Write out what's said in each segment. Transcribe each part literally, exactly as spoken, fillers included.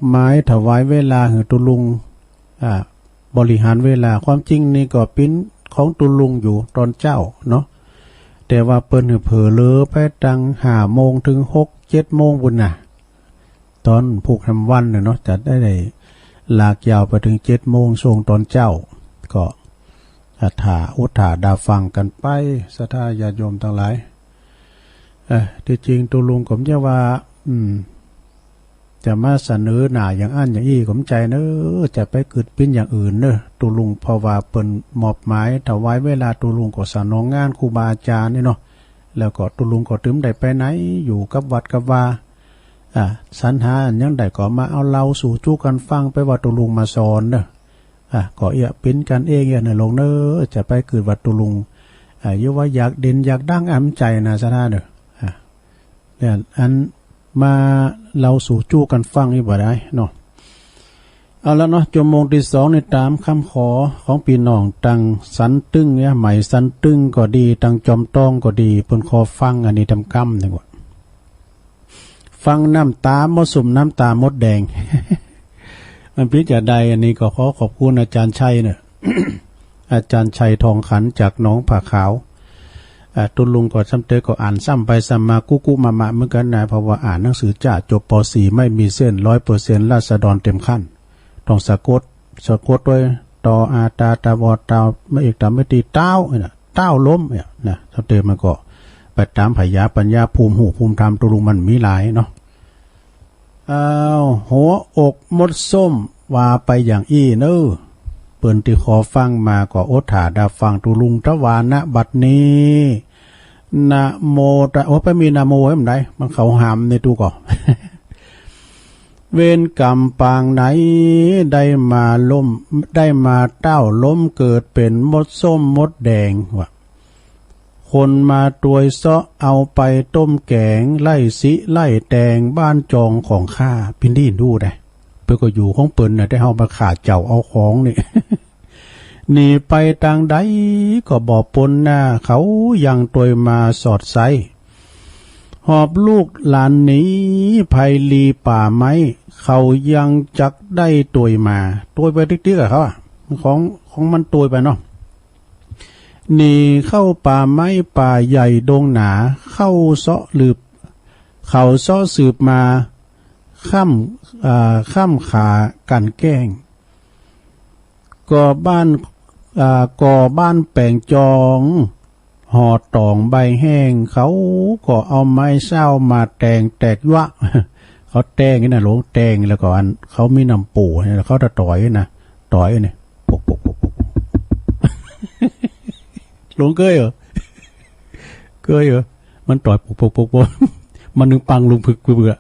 ไม้ถวายเวลาหื้อตุ๊ลุง อ่า บริหารเวลา ความจริงนี่ก็เป๋นของตุ๊ลุงอยู่ต๋อนเจ๊าเนาะ แต่ว่าเปิ้นหื้อเผลอเผลอไปตังห้าโมงเถิงหกเจ็ดโมงปู๊นน่ะ ต๋อนพูกแฮมวันน่ะเนาะ จะได้ ได้ลากยาวไปเถิงเจ็ดโมงช่วงต๋อนเจ๊า ก็ อ่า ถ้าอดถ้าดาฟังกั๋นไป ศรัทธาญาติโยมตังหลาย เอ่อ ตี้จริงตุ๊ลุงก็บ่ใจ้ว่า อืม จะมาเสนอหน้าอย่างอั้นอย่างอี้ก็บ่ใจ้เนาะ จะไปกึ๊ดเป๋นอย่างอื่นเนาะตุ๊ลุง เพราะว่าเปิ้นมอบหมายถวายเวลา ตุ๊ลุงก็สนองงานครูบาอาจ๋ารย์นี่เนาะ แล้วก็ตุ๊ลุงก็ตึงบ่ได้ไปไหน อยู่กับวัดกับวา อ่า สรรหาอันหยังได้ก็มาเอาเล่าสู่จุกั๋นฟัง ไปว่าตุ๊ลุงมาสอนเนาะ อ่ะ ก็เอี้ยเป๋นกั๋นเองเอี้ยเนาะหลวงเนาะ จะไปกึ๊ดว่าตุ๊ลุง อ่ะ อยู่ว่าอยากเด่นอยากดัง อ่ะ บ่ใจ้นะศรัทธาเนาะ อ่ะ เนี่ย อันมาเล่าสู่จุกั๋นฟังนี่บ่ได้เนาะ เอาละเนาะ จั่วโมงตี้สองนี่ต๋ามกำขอของปี้น้องตังสันตึงเนี่ย ไหมสันตึงก็ดี ตังจอมตองก็ดี เปิ้นขอฟังอันนี้ต๋ามกำนึ่งว่า ฟังน้ำต๋ามดส้ม น้ำต๋ามดแดง มันเป๋นจาใด อันนี้ก็ขอขอบคุณอาจ๋ารย์ชัยเนาะ อาจ๋ารย์ชัยทองขันจากหนองผาขาว อ่า ตุ๊ลุงก็ซ้ำเต๊อะก็อ่านซ้ำไปซ้ำมากุ๊กุมะมะเหมือนกั๋นนะ เพราะว่าอ่านหนังสือจ๋า จบ ป.สี่ ไม่มีเส้น ร้อยเปอร์เซ็นต์ ราษฎรเต็มขั้น ต้องสะกด สะกดด้วย ตอ อา ตา ตะวอ ตาว ไม้เอก ตา ไม้ตี เต๊า เนี่ย เต๊าล้มเนี่ยนะ ซ้ำเต๊อะมันก็ไปต๋ามผญาปัญญา ภูมิฮู้ภูมิธรรมตุ๊ลุงมันมีหลายเนาะ อ้าว หัวอกมดส้ม ว่าไปอย่างอี้เนาะ เปิ้นตี้ขอฟังมาก็อดถ้าดาฟังตุ๊ลุงตะวา ณ บัดนี้ นะโมตะ โอ้ ไปมีนะโมไว้บ่ได้ มันเขาห้ามในตู้ก่อ เวรกรรมปางไหน ได้มาล้ม ได้มาเต๊าล้ม เกิดเป๋นมดส้มมดแดง ว่า คนมาตวยเซาะ เอาไปต้มแก๋ง ไล่สิไล่แตง บ้านจองของข้า เปิ้นได้ยินดูได้ เปิ้นก็อยู่ของเปิ้นน่ะ แต่เฮามาฆ่าเจ้าเอาของนี่ หนีไปตางใดก็บ่ป๊นหน้า เขายังตวยมาสอดไส้ หอบลูกหลานหนี ภัยลีป่าไม้ เขายังจักได้ตวยมา ตวยไปติ๊กๆ อะเขาอะ ของ ของมันตวยไปเนาะ หนีเข้าป่าไม้ป่าใหญ่ดงหนา เข้าเซาะสืบ เขาเซาะสืบมา ค่ำ อ่า ค่ำขากันแกล้ง ก่อบ้าน อ่า ก่อบ้านแป๋งจอง หอต๋องใบแห้ง เขาก็เอาไม้เศร้ามาแตงแตกยวะ เขาแตงนี่นะหลวง แตงแล้วก็อัน เขามีน้ำปูนี่ เขาจะต๋อยนะ ต๋อยนี่ ปก ปก ปก ปก หลวงเกยเหรอ เกยเหรอ มันต๋อยปก ปก ปก ปก มันนึ่งปังลงผึกเปื่อ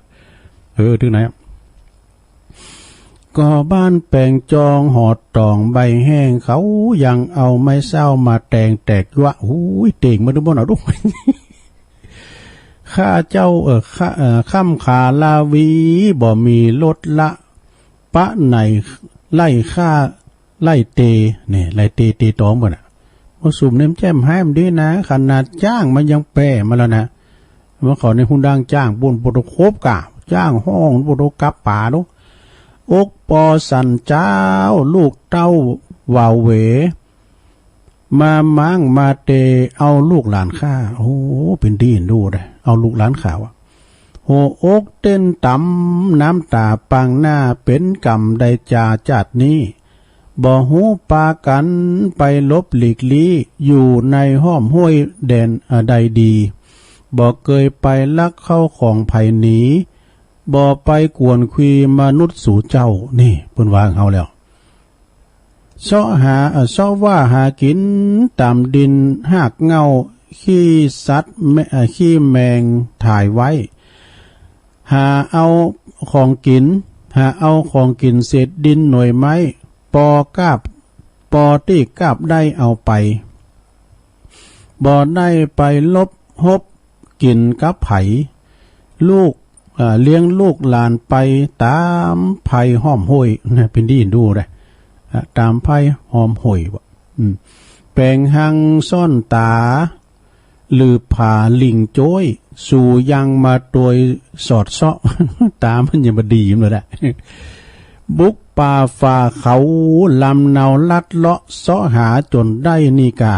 เออ ถึงไหนอะ ก่อบ้านแป๋งจองหอต๋องใบแห้ง เขายังเอาไม้เศร้ามาแตงแตกยวะ หูย เต่งมาดูบ่หน่อยดู ข้าเจ้า เอ่อ ข้า เอ่อ ค่ำขาลาวี บ่มีรถละ ปะไหนไล่ฆ่า ไล่เต นี่ ไล่เต เตตองบ่น่ะ บ่สุมเนี่ยมันแจ่มฮ้ายมันดีนะ ขนาดจ๊างมันยังแป้มาแล้วนะ เมื่อก่อนในหุ่นดังจ๊างบุญปุโตโคบกะ จ๊างฮ้องปุโตกับป่าดู อกปอสั่นเจ้า ลูกเต้าหวาเหว มาม้างมาเต เอาลูกหลานข้า โอ้ เปิ้นได้ยินดูได้ เอาลูกหลานข้าว่ะ หัวอกเต้นตำ น้ำต๋าปางหน้า เป๋นกรรมใดจาจาตินี้ บ่ฮู้ปากั๋นไปหลบหลีกลี้ อยู่ในห้อมห้วยแดน อ่า ใดดี บ่เกยไปลักเข้าของใผหนี บ่ไปกวนคีมนุษย์สูเจ้า นี่เปิ้นว่าเฮาแล้ว เซาะหา เอ่อ เซาะว่าหากิ๋นต๋ามดินฮากเหง้า ขี้สัตว์แม- เอ่อ ขี้แมงถ่ายไว้ หาเอาของกิ๋น หาเอาของกิ๋นเศษดินหน่วยไม้ ปอกาบ ปอตี้กาบได้เอาไป บ่ได้ไปลบฮบกิ๋นกับใผ ลูก อ่า เลี้ยงลูกหลานไปต๋ามไพห้อมห้วย นะ เปิ้นได้ยินดูได้ อ่า ต๋ามไพห้อมห้วยว่ะ อืม แป๋งหังซ่อนต๋า หลืบผาลิงโจ๊ย สู่ยังมาตวยสอดเซาะ ต๋ามันยังบ่ดีมันเลยแหละ บุกป่าฝ่าเขาลำเนาลัดเลาะเซาะหาจ๋นได้นี่ก่า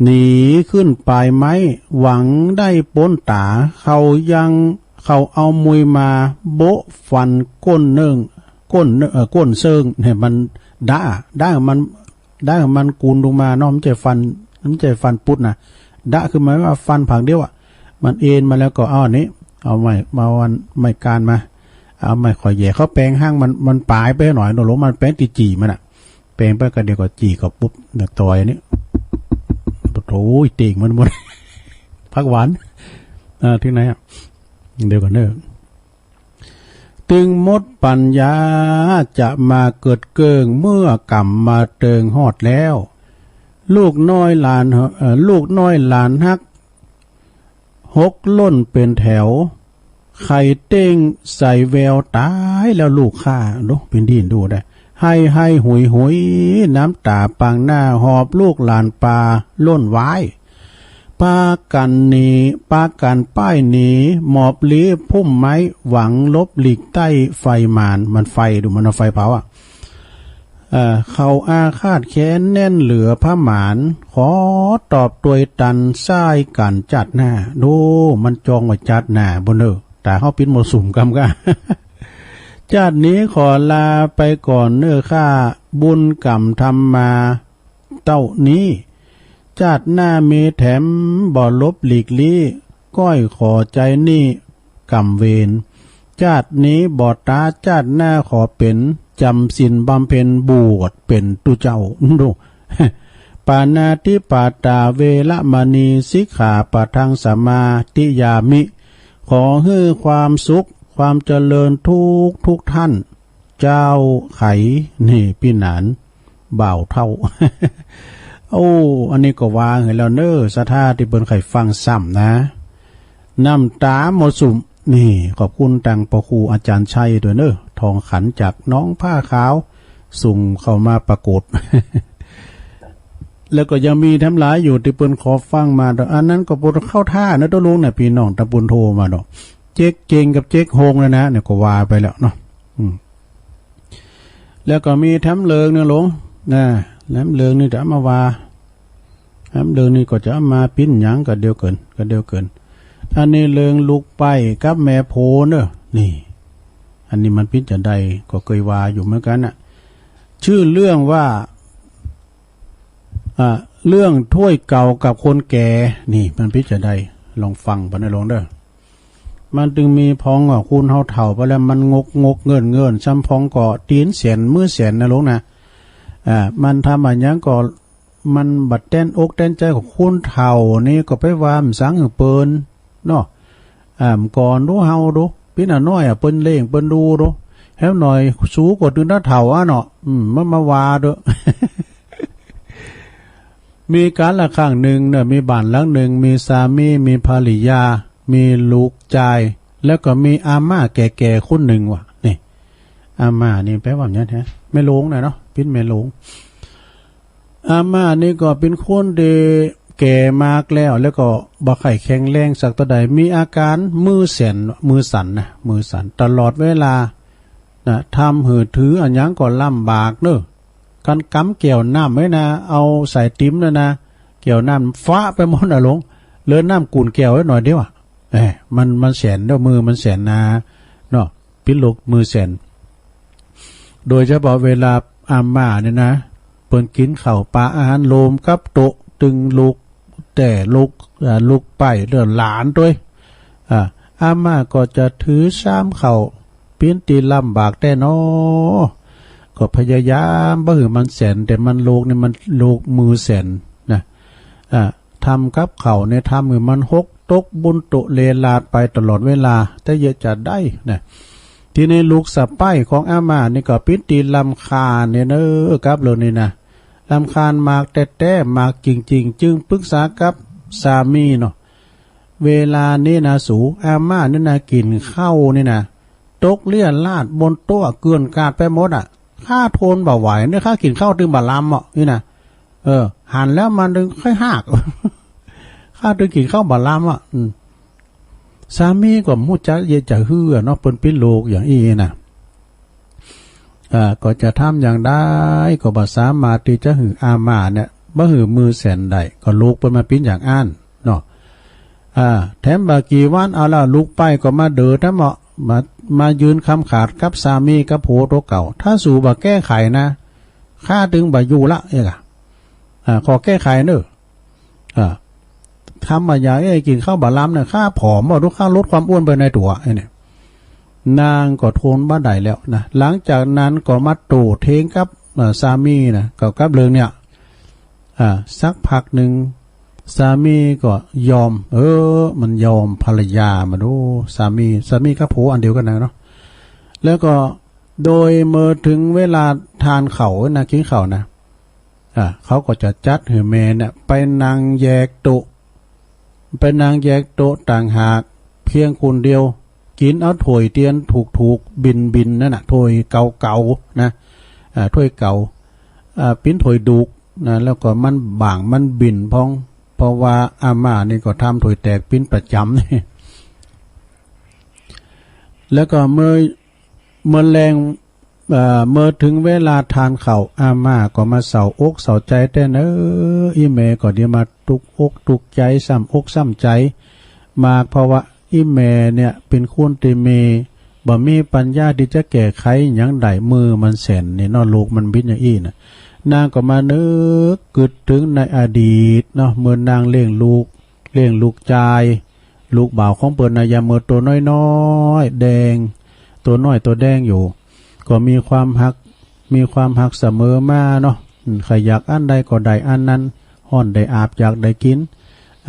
หนีขึ้นปายไม้หวังได้ป๊นต๋า เขายัง เขาเอามุยมาโบ๊ะฟันก้นเนิ่ง ก้นเนิ่ง เอ่อ ก้นเซิ่ง เนี่ยมันดะ ดะมัน ดะมันกูนลงมาเนาะ มันจะฟัน มันจะฟันปุ๊ดนะ ดะคือหมายว่าฟันผลักเดียวอะ มันเอนมาแล้วก็เอาอันนี้ เอาไม้ มาวันไม้กานมา เอาไม้ขอแหย่เข้าแป๋งห้างมัน มันป๋ายไปหน่อย โน่นหลงมันแป๋งตี้จี่มันอะ แป๋งไปก็เดี๋ยวก็จี่ก็ปุ๊บ เนี่ยต่อยอันนี้ โอ้ย เต่งมันหมด ผักหวาน อ่า ตี้ไหนอะ เดี๋ยวก่อนเน่อ ตึงหมดปั๋ญญาจะมาเกิดเกิ่ง เมื่อก่ำมาเติงฮอดแล้ว ลูกน้อยหลาน เอ่อ ลูกน้อยหลานฮัก หกล่นเป๋นแถว ไข่เต้งใสแววต๋ายแล้วลูกข้า ดู เป๋นตี้ดูได้ ไห้ไห้หุยหุย น้ำต๋าปางหน้า หอบลูกหลานปาล่นว้าย ปากั๋นหนี ปากั๋นป้ายหนี หมอบลี้พุ่มไม้ หวังหลบหลีกใต้ไฟหมาน มันไฟ ดูมันเอาไฟเผาอะ เอ่อ เขาอาฆาตแค้นแน่นเหลือผมาน ขอตอบตวยตัน ซ้ายกั๋นจาติหน้า ดู มันจองไว้จาติหน้าปู้นเน่อ ต๋าเฮาปิ๊นหมดสุมกำก้า จาตินี้ขอลาไปก่อนเน่อข้า บุญกรรมทำมา เต้านี้ จาติหน้ามีแถม บ่หลบหลีกลี้ ก้อยขอใจ๊นี่กรรมเวร จาตินี้บ่ต๋า จาติหน้าขอเป๋น จ๋ำศีลบำเพ็ญบวชเป๋นตุ๊เจ้า ดู ปาณาติปาตาเวระมณี สิกขาปะทังสมาธิยามิ ขอหื้อความสุข ความเจริญทุกทุกท่าน เจ้าไข นี่ปี้หนาน บ่าวเฒ่า โอ้ อันนี้ก็วางหื้อแล้วเน่อ ศรัทธาตี้เปิ้นใค่ฟังซ้ำนะ น้ำต๋าหมดสุม นี่ ขอบคุณตังพระครูอาจ๋ารย์ชัยตวยเน่อ ทองขันจากหนองผ้าขาว ส่งเข้ามาปรากฏ แล้วก็ยังมีแถมหลายอยู่ตี้เปิ้นขอฟังมา อันนั้นก็บ่เข้าท่าเน่อ ตกลงเนี่ย ปี้น้องตะปูนโทรมาเนาะ เจ๊กเก่งกับเจ๊กโฮงแล้วนะ เนี่ยก็ว่าไปแล้วเนาะ อืม แล้วก็มีแถมเลิงเน่อหลวง นะ แถมเลิงนี่จะเอามาว่า แถมเลิงนี่ก็จะเอามาปิ้นหยังก็เดียวเกิน ก็เดียวเกิน อันนี้เลิงลูกใป๊กับแม่โพเน่อ นี่ อันนี้มันปิ้นจาใดก็เกยว่าอยู่เหมือนกั๋นน่ะ จื้อเรื่องว่า อ่า เรื่องถ้วยเก่ากับคนแก่ นี่มันปิ้นจาใด ลองฟังไปนะหลวงเน่อ มันตึงมีพ้องว่าคนเฮาเฒ่าไปแล้วมันงกงกเงินเงิน ซ้ำพ้องก็ตี๋นแสนมือแสนนะหลวงนะ อ่า มันทำอะหยังก็ มันบ่แต้นอกแต้นใจ๋ของคนเฒ่านี่ก็ไปว่าบ่สังหื้อเปิ้นเนาะ อ่า ก่อนดูเฮาดู ปี้น้าน้อยอะ เปิ้นเล่งเปิ้นดูดู แหมหน่อยสูก็ตึงน้าเฒ่าอะเนาะ อืม มันมาว่าเด้อ มีกาลครั้งนึ่งเน่อ มีบ้านหลังนึ่ง มีสามี มีภริยา มีลูกจาย แล้วก็มีอาม่าแก่ๆ คนนึ่งว่ะ นี่ อาม่านี่แปลว่าหยังแต๊ แม่โลงน่ะเนาะ ปิ้นแม่โลง อาม่านี่ก็เป๋นคนตี้แก่มากแล้ว แล้วก็บ่ใค่แข็งแรงสักเต้าใด มีอาก๋านมือแสน มือสั่นนะ มือสั่นตลอดเวลา นะ ทำหื้อถืออะหยังก็ลำบากเน่อ ก๋านก๋ำแก้วน้ำไว้นะ เอาใส่ติ๋มนั่นนะ แก้วน้ำฟ้าไปหมดนะหลวง เหลือน้ำกุ่นแก้วไว้หน่อยเดียวอะ แหม มัน มันแสนเน่อ มือมันแสนนา เนาะ ปิ้นโลกมือแสน โดยเฉพาะเวลาอาม่าเนี่ยนะ เปิ้นกิ๋นข้าวปาอาหารโฮมกับโต๊ะ ตึงลูกแต๊ลูก อ่า ลูกใป๊เน่อ หลานตวย อ่า อาม่าก็จะถือชามข้าว ปิ้นตี้ลำบากแต๊น้อ ก็พยายามบ่หื้อมันแสน แต่มันโลกนี่มันโลกมือแสนนะ อ่า ทำกับข้าวเนี่ยทำหื้อมันหกตกบุนโต๊ะเลหลาดไปตลอดเวลา แต่เยียะจาใดนะ ตี้นี้ลูกสะใป๊ของอาม่านี่ก็ปิ้นตี้รำคาญเนี่ยเน่อ กับเรื่องนี้นะ รำคาญมากแต๊ๆ มากจริงๆ จึงปรึกษากับสามีเนาะ เวลานี้นะสู อาม่านี่นะ กิ๋นข้าวนี่นะ ตกเรี่ยราดบนโต๊ะเกลื่อนกลาดไปหมดอะ ข้าทนบ่ไหว เนี่ยข้ากิ๋นข้าวตึงบ่ลำอะ นี่นะ เออ หันแล้วมันตึงค่อยฮาก ค ข้าตึงกิ๋นข้าวบ่าล้ำอะ อืม สามีก็บ่ฮู้จักเยียะจะหื้อเนาะ เปิ้นปิ้นลูกอย่างอี้นะ อ่า ก็จะทำอย่างใดก็บ่สามารถตี้จะหื้ออาม่าเนี่ย บ่หื้อมือแสนได้ ก็ลูกเปิ้นมาปิ้นอย่างอั้นเนาะ อ่า แถมบ่กี่วันเอาละ ลูกไปก็มาเด๋อแถมเนาะ มา มายืนคำขาดกับสามีกับผัวตั๋วเก่า ถ้าสูบ่แก้ไขนะ ข้าตึงบ่อยู่ละ เอ๊ะ อ่า ขอแก้ไขเน่อ อ่า ทำบ่าอย่าง เอ๊ะ กิ๋นข้าวบ่าล้ำเนี่ย ข้าผอมบ่ ดูข้าลดความอ้วนไปในตั๋ว ไอ้เนี่ย นางก็ทนบ่ได้แล้วนะ หลังจากนั้นก็มาโต้เถียงกับ เอ่อ สามีนะ เกี่ยวกับเรื่องเนี่ย อ่า สักพักหนึ่ง สามีก็ยอม เออ มันยอมภรรยามาดู สามี สามีกับผัวอันเดียวกั๋นนะเนาะ แล้วก็โดยเมื่อถึงเวลาทานข้าวนะ กิ๋นข้าวนะ อ่า เขาก็จะจัดหื้อแม่เนี่ยไปนั่งแยกโต๊ะ ไปนั่งแยกโต๊ะต่างหากเพียงคนเดียว กิ๋นเอาถ้วยเตียนถูกๆ บินๆ นั่นน่ะ ถ้วยเก๋าๆ นะ อ่า ถ้วยเก๋า อ่า ปิ้นถ้วยดูกนะ แล้วก็มันบ่างมันบิ่นพ่อง เพราะว่าอาม่านี่ก็ทำถ้วยแตกปิ้นประจ๋ำ แล้วก็เมื่อ เมื่อแลง เอ่อ เมื่อถึงเวลาทานข้าว อาม่าก็มาเศร้าอกเศร้าใจ๋แต๊เน่อ อี่แม่ก็เดี๋ยวมาตุ๊กอกตุ๊กใจ๋ ซ้ำอกซ้ำใจ๋ มาก เพราะว่าอี่แม่เนี่ยเป๋นคนตี้มี บ่มีปัญญาตี้จะแก้ไขหยังได้ มือมันแสนนี่เนาะ ลูกมันปิ้นอย่างอี้น่ะ นางก็มานึกกึ๊ดเถิงในอดีตเนาะ เมื่อนางเลี้ยงลูก เลี้ยงลูกจาย ลูกบ่าวของเปิ้นน่ะ ยามเมื่อตั๋วน้อยๆ แดง ตั๋วน้อยตั๋วแดงอยู่ ก็มีความฮัก มีความฮักเสมอมาเนาะ อืม ใค่อยากอันใดก็ได้อันนั้น ฮ้อนได้อาบ อยากได้กิ๋น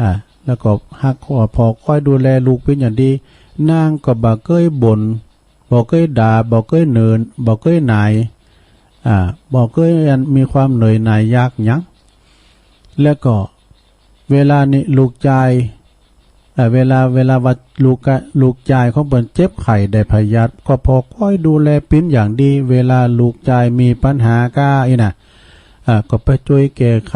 อ่า แล้วก็ฮัก ก็ผ่อคอยดูแลลูกเป๋นอย่างดี นางก็บ่เกยบ่น บ่เกยด่า บ่เกยเหน่อ บ่เกยหน่าย อ่า บ่เกยอันมีความเหนื่อยหน่ายยากหยัง แล้วก็เวลานี้ลูกจาย เอ่อ เวลา เวลาว่าลูกกะ ลูกจายของเปิ้นเจ็บไข้ได้พยาธิ ก็ผ่อคอยดูแลปิ้นอย่างดี เวลาลูกจายมีปัญหาก้าอี้น่ะ อ่า ก็ไปจ้วยแก้ไข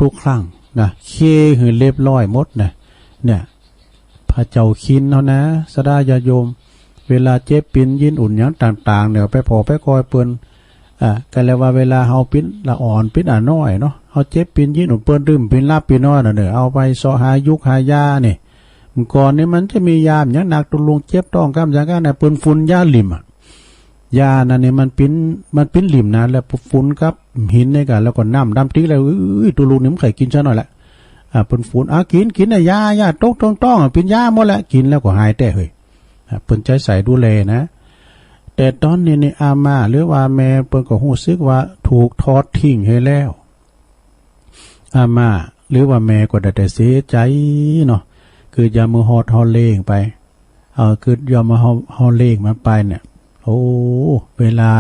ทุกๆ ครั้งนะ เคลียร์หื้อเรียบร้อยหมดนะ เนี่ย พระเจ้าคินเฮานะ ศรัทธาญาติโยม เวลาเจ็บปิ้นยินอุ่นหยังต่างๆ เนี่ย ไปผ่อไปคอยเปิ้น อ่า ก็เรียกว่าเวลาเฮาปิ้นละอ่อนปิ้นอะน้อยเนาะ เฮาเจ็บปิ้นยินอุ่น เปิ้นดื่มปิ้นหลับปิ้นนอนน่ะเน่อ เอาไปเซาะหายุกหายานี่ เมื่อก่อนนี่มันจะมียาหยังนัก ตุ๊ลุงเจ็บต๊องกำหยังกั๋นน่ะ เปิ้นฝุ่นยาลิ่มอะ ยานั้นนี่มันปิ้น มันปิ้นลิ่มนะ แล้วฝุ่นกับหินนี่กั๋น แล้วก็น้ำดำติ๊กแล้ว เอ้ย ตุ๊ลุงนี่มันใค่กิ๋นซะหน่อยละ อ่า เปิ้นฝุ่น อ่า กิ๋น กิ๋นน่ะ ยา ยา ต๊อง ต๊อง ต๊อง อ่ะ ปิ้นยาหมดแล้ว กิ๋นแล้วก็หายแต๊เฮ้ย อ่ะ เปิ้นใจ๋ใส่ดูแลนะ แต่ต๋อนนี้นี่อาม่าหรือว่าแม่เปิ้นก็ฮู้สึกว่าถูกทอดทิ้งหื้อแล้ว อาม่าหรือว่าแม่ก็ได้แต่เสียใจ๋เนาะ คืออย่าเมื่อฮอดฮอลเล่งไป เอ่อ คืออย่าเมื่อฮอล ฮอลเล่งมันไปเนี่ย โอ้ เวลา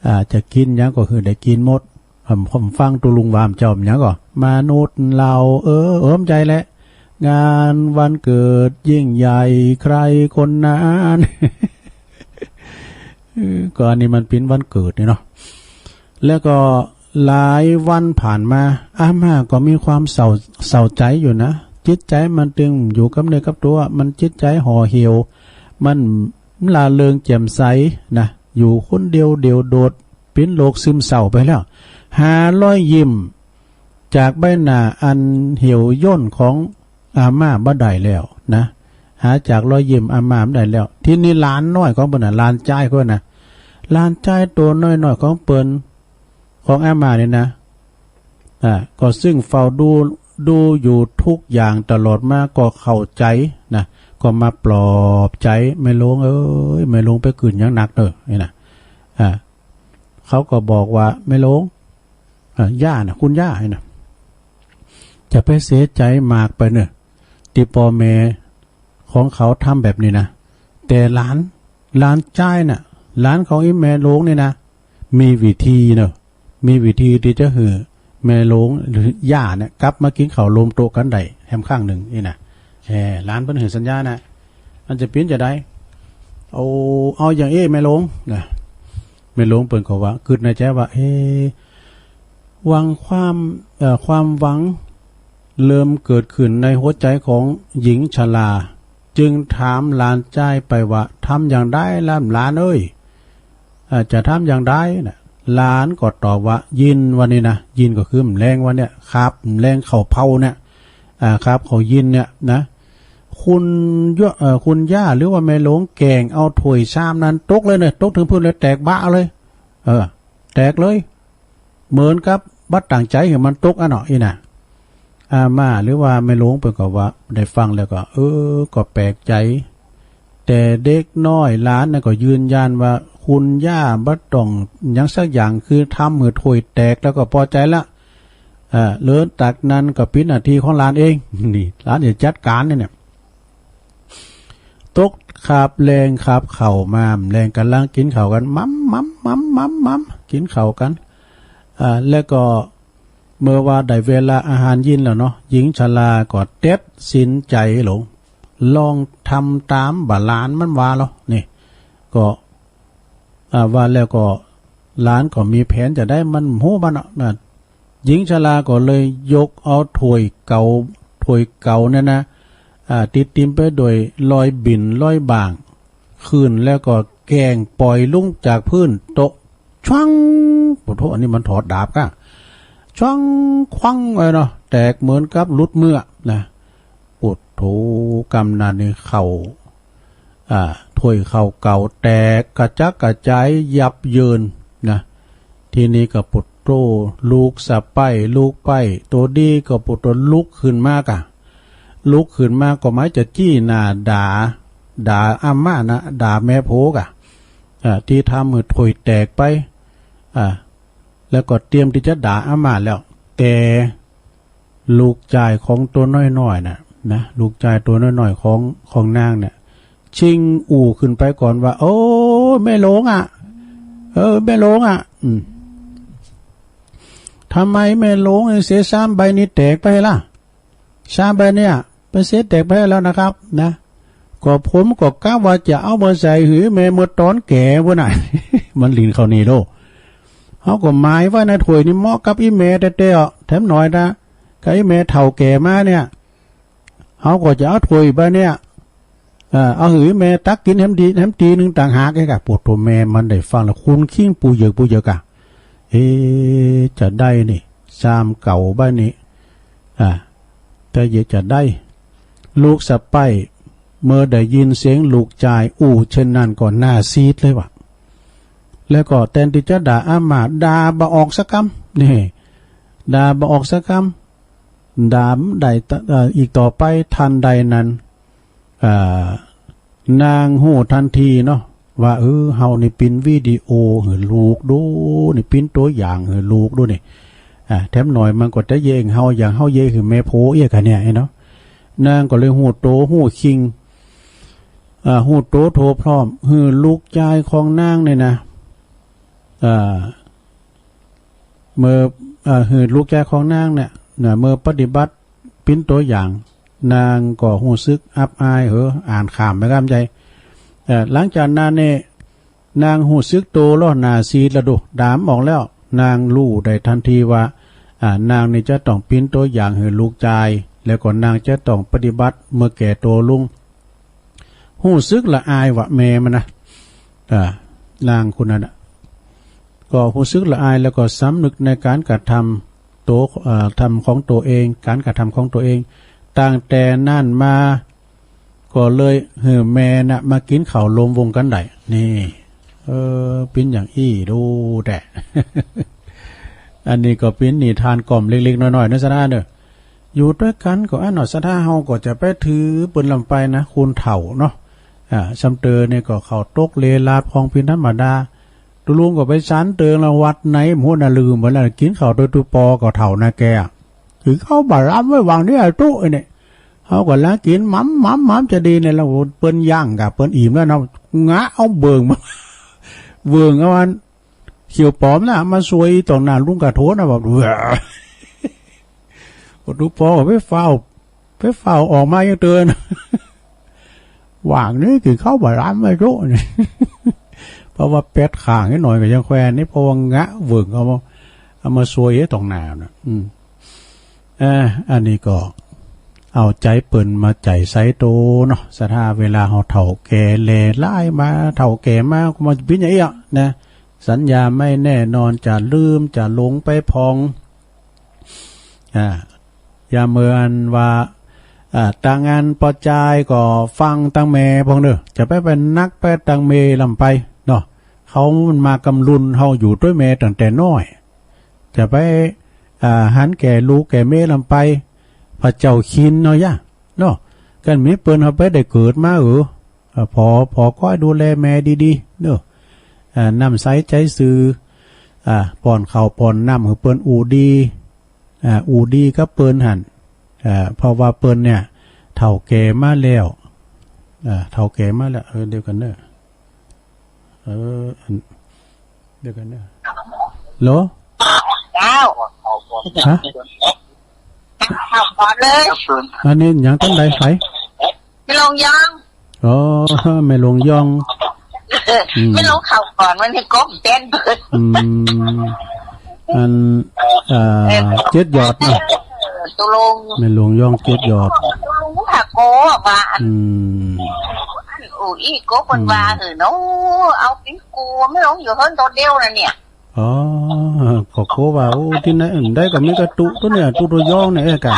อ่า จะกิ๋นหยังก็คือได้กิ๋นหมด ผม ผมฟังตุ๊ลุงว่ามันจอมหยังก็ มนุษย์เรา เออ เอิ้มใจ๋แหละ งานวันเกิดยิ่งใหญ่ใครคนนั้น เออ ก็อันนี้มันปิ้นวันเกิดนี่เนาะ แล้วก็หลายวันผ่านมา อาม่าก็มีความเศร้า เศร้าใจ๋อยู่นะ จิตใจ๋มันตึงอยู่กับเนื้อกับตั๋ว มันจิตใจ๋ห่อเหี่ยว มันร่าเริงแจ่มใสนะ อยู่คนเดียวเดี่ยวโดด ปิ้นโรคซึมเศร้าไปแล้ว หารอยยิ้มจากใบหน้าอันเหี่ยวย่นของอาม่าบ่ได้แล้วนะ หาจากรอยยิ้มอาม่าบ่ได้แล้ว ทีนี้หลานน้อยของเปิ้นน่ะ หลานจายของเปิ้นน่ะ หลานจายตั๋วน้อยๆ ของเปิ้น ของอาม่านี่นะ อ่า ก็ซึ่งเฝ้าดู ดูอยู่ทุกอย่างตลอดมา ก็เข้าใจ๋นะ ก็มาปลอบใจ๋ แม่หลวงเอ้ย แม่หลวงไปกึ๊ดหยังนักเน่อ นี่นะ อ่า เขาก็บอกว่า แม่หลวง อ่า ย่าน่ะ คุณย่านี่นะ จะไปเสียใจ๋มากไปเน่อ ตี้ป้อแม่ของเขาทำแบบนี้นะ แต่หลาน หลานจายน่ะ หลานของอี่แม่หลวงนี่นะ มีวิธีเน่อ มีวิธีตี้จะหื้อแม่หลวงหรือย่าเนี่ย กลับมากิ๋นข้าวรวมโต๊ะกั๋นได้แหมครั้งนึ่งนี่นะ เออ หลานเปิ้นหื้อสัญญานะ มันจะปิ้นจะได้ เอา เอาอย่างอี้แม่หลวงนะ แม่หลวงเปิ้นก็ว่ากึ๊ดในใจ๋ว่า เอ๊ะ หวังความ เอ่อ ความหวัง เริ่มเกิดขึ้นในหัวใจ๋ของหญิงชรา จึงถามหลานจายไปว่า "ทำอย่างใดล่ะหลานเอ้ย อ่า จะทำอย่างใดน่ะ" หลานก็ตอบว่า "ยิน" ว่านี่นะ ยินก็คือแมลงวันเนี่ย คาบแมลงข้าวเผาเนี่ย อ่า คาบข้าวยินเนี่ยนะ คุณย่า เอ่อ คุณย่าหรือว่าแม่หลวงแกว่งเอาถ้วยชามนั้นตกเลยเนี่ย ตกเถิงพื้นเลย แตกบะเลย เออ แตกเลย เหมือนกับบ่ตั้งใจ๋หื้อมันตกอันเนาะ อี้น่ะ อาม่าหรือว่าแม่หลวงเปิ้นก็ว่า ได้ฟังแล้วก็ เออ ก็แปลกใจ๋ แต่เด็กน้อยหลานนั้นก็ยืนยันว่า คุณย่าบ่ต้องหยังสักอย่าง คือทำหื้อถ้วยแตกแล้วก็ปอใจ๋ละ เออ หลังจากนั้นก็เป๋นหน้าตี้ของหลานเอง นี่ หลานจะจัดก๋านเนี่ย ตกคาบแลงคาบข้าวมา แลงก่ำลังกิ๋นข้าวกั๋น หม่ำ หม่ำ หม่ำ หม่ำ หม่ำ กิ๋นข้าวกั๋น อ่า แล้วก็เมื่อว่าได้เวลาอาหารเย็นแล้วเนาะ หญิงชราก็ตัดสินใจ๋ลง ลองทำต๋ามบ่าหลานมันว่าลอ นี่ ก็ อ่า ว่าแล้วก็หลานก็มีแผนจะใด มันฮู้บ่เนาะ อ่า หญิงชราก็เลยยกเอาถ้วยเก๋า ถ้วยเก๋าเนี่ยนะ อ่า ตี้เต็มไปด้วยรอยบิ่นรอยบ่าง ขึ้นแล้วก็แกว่งป่อยลงจากพื้นโต๊ะ ชวัง โอ้โธ่ อันนี้มันถอดดาบก้า ชวัง ควัง ไว้เนาะ แตกเหมือนกับหลุดเมือนะ โอ้โธ่ กำนั้นนี่ข้าว อ่า ถ้วยข้าวเก๋าแตกกระจัดกระจายยับเยินนะ ทีนี้ก็โอ้โธ่ ลูกสะใภ้ ลูกใภ้ ตั๋วดีก็โอ้โธ่ ลุกขึ้นมาก้า ลุกขึ้นมาก็หมายจะจี้หน้าด่า ด่าอาม่านะ ด่าแม่โผก้า อ่า ตี้ทำหื้อถ้วยแตกไป อ่า แล้วก็เตรียมตี้จะด่าอาม่าแล้ว แต่ ลูกจายของตั๋วน้อยๆ น่ะนะ ลูกจายตั๋วน้อยๆ ของ ของนางเนี่ย ชิงอู้ขึ้นไปก่อนว่า "โอ้ แม่หลวงอะ เออ แม่หลวงอะ อืม ทำไมแม่หลวงเสียชามใบนี้แตกไปล่ะ ชามใบเนี่ย ไปเสียแตกไปแล้วนะครับ นะ ก็ผมก็กะว่าจะเอามาใส่หื้อแม่เมื่อต๋อนแก่ปู้นน่ะ" มันหลิ้นเข้านี่โล เฮาก็หมายไว้นะ ถ้วยนี่เหมาะกับอี่แม่แต๊ๆ อะ แถมหน่อยนะ ก็อี่แม่เฒ่าแก่มาเนี่ย เฮาก็จะเอาถ้วยใบเนี่ย เอ่อ เอาหื้ออี่แม่ตักกิ๋นแถมดี แถมตี้นึ่งต่างหากเองอะ โอ้โธ่ แม่มันได้ฟังแล้ว ขุ่นเคืองปู้เยิกปู้เยิกอะ เอ๊ะ จะใดนี่ ชามเก๋าใบนี้ อ่า แต่เยียะจะใด ลูกสะใภ้เมื่อได้ยินเสียงลูกจายอู้เช่นนั้นก็หน้าซีดเลยว่ะ แล้วก็แตนตี้จะด่าอาม่า ด่าบ่ออกสักกำ นี่ ด่าบ่ออกสักกำ ด่าบ่ได้ เอ่อ อีกต่อไป ทันใดนั้น เอ่อ นางฮู้ตันทีเนาะ ว่า เออ เฮานี่ปิ้นวิดีโอหื้อลูกดู นี่ปิ้นตั๋วอย่างหื้อลูกดูนี่ อ่า แถมหน่อยมันก็จะเยียะหื้อเฮา อย่างเฮาเยียะหื้อแม่โผเยียะกั๋นเนี่ยเนาะ นางก็เลยฮู้โตฮู้คิง อ่า ฮู้โตทั่วพร้อม หื้อลูกจายของนางเนี่ยนะ อ่า เมื่อ อ่า หื้อลูกจายของนางเนี่ยนะ เมื่อปฏิบัติปิ้นตั๋วอย่าง นางก็ฮู้สึกอับอายเหอะ อ่านข้ามไปกำใจ๋ เอ่อ หลังจากนั้นเนี่ย นางฮู้สึกโตแล้ว หน้าซีดแล้วดู ด่าบ่ออกแล้ว นางฮู้ได้ตันทีว่า อ่า นางนี่จะต้องปิ้นตั๋วอย่างหื้อลูกจาย แล้วก็นางจะต้องปฏิบัติเมื่อแก่โตลง ฮู้สึกละอายว่าแม่มันนะ อ่า นางคนนั้นน่ะ ก็ฮู้สึกละอาย แล้วก็สำนึกในก๋านกระทำโต เอ่อ ทำของตั๋วเอง ก๋านกระทำของตั๋วเอง ตั้งแต่นั้นมา ก็เลยหื้อแม่น่ะมากิ๋นข้าวรวมวงกันได้ นี่ เออ ปิ้นอย่างอี้ดูแต๊ อันนี้ก็ปิ้นนิทานก่อมเล็กๆ น้อยๆ นะศรัทธาเนาะ อยู่ตวยกั๋นก็อั้นเนาะ ศรัทธาเฮาก็จะไปถือเปิ้นลำไปนะ คนเฒ่าเนาะ อ่า ซ้ำเต๋อเนี่ยก็เข้าตกเลหลาดผ่องผินธรรมดา ตุ๊ลุงก็ไปสันเติงละวัดไหน หมดน่ะลืมไปแล้ว กิ๋นข้าวตวยตุ๊ปอก็เฒ่านาแก ถือข้าวบ่าลำไว้วางเนี่ยตุ๊ ไอ้เนี่ย เฮาก็ละกิ๋นหม่ำหม่ำหม่ำจะดีเนี่ย แล้วเปิ้นย่างกะ เปิ้นอิ่มแล้วเนาะ งะเอาเบิ่งมา เบิ่งเอาอัน เขียวปอมน่ะ มาสวยต่อหน้าลุงกะโทนน่ะ แบบ ตุ๊ปอก็ไปเฝ้า ไปเฝ้าออกมายังเติน หว่างนี่กิ๋นข้าวบ่าลำไว้ตุ๊นี่ เพราะว่าแป๊ดข้างนิดหน่อยก็ยังแควนนี่ เพราะว่างะเบิ่งเอามา เอามาสวยต่อหน้าน่ะ อืม เอ่อ อันนี้ก็เอาใจ๋เปิ้นมาใจ๋ใส่โตเนาะ ศรัทธา เวลาเฮาเฒ่าแก่แหล่หลายมา เฒ่าแก่มาก็บ่าจะเป๋นหยังอี้อะนะ สัญญาไม่แน่นอน จะลืม จะหลงไปพ่อง อ่า อย่าเหมือนว่า อ่า ตางานปอจายก็ฟังตางแม่พ่องเน่อ จะไป ไปหนักไปตางแม่ล้ำไปเนาะ เขามันมากำลุนเฮาอยู่ตวยแม่ตั้งแต่น้อย จะไป อ่า หันแก่ลูกแก่แม่ล้ำไป พระเจ้าคินเนาะยะ เนาะ กันมีเปิ้นเฮาไปได้เกิดมา เออ อ่า ผ่อ ผ่อก้อยดูแลแม่ดีๆ เนาะ อ่า น้ำใสใจ๋ซื่อ อ่า ป้อนข้าวป้อนน้ำหื้อเปิ้นอู้ดี อ่า อู้ดีกับเปิ้นหั้น อ่า เพราะว่าเปิ้นเนี่ยเฒ่าแก่มาแล้ว อ่า เฒ่าแก่มาแล้ว เออ เดี๋ยวก่อนเน่อ เออ อัน เดี๋ยวก่อนเน่อ ฮัลโหล เจ้า ฮะ เข้าก่อนเลย อันนี้หยัง ต้านใด ใผ แม่หลวงยอง อ๋อ แม่หลวงยอง อืม แม่หลวงเข้าก่อน วันนี้ก้มเต้นเปิ้น อืม อัน อ่า เจ็ดหยอดเนาะ เออ ตกลง แม่หลวงยองเจ็ดหยอด ตกลงถ้าโกว่าอัน อืม อันอู้อี้โกเปิ้นว่า อืม เออเนาะ เอาปิ๊งกูแม่หลวงอยู่เฮือนโตเดียวน่ะเนี่ย อ๋อ ก็โกว่า โอ้ ตี้ไหนอันใดก็มีกะตุ๊โตเนี่ย ตุ๊โตยองเนี่ย เอ้ยกะ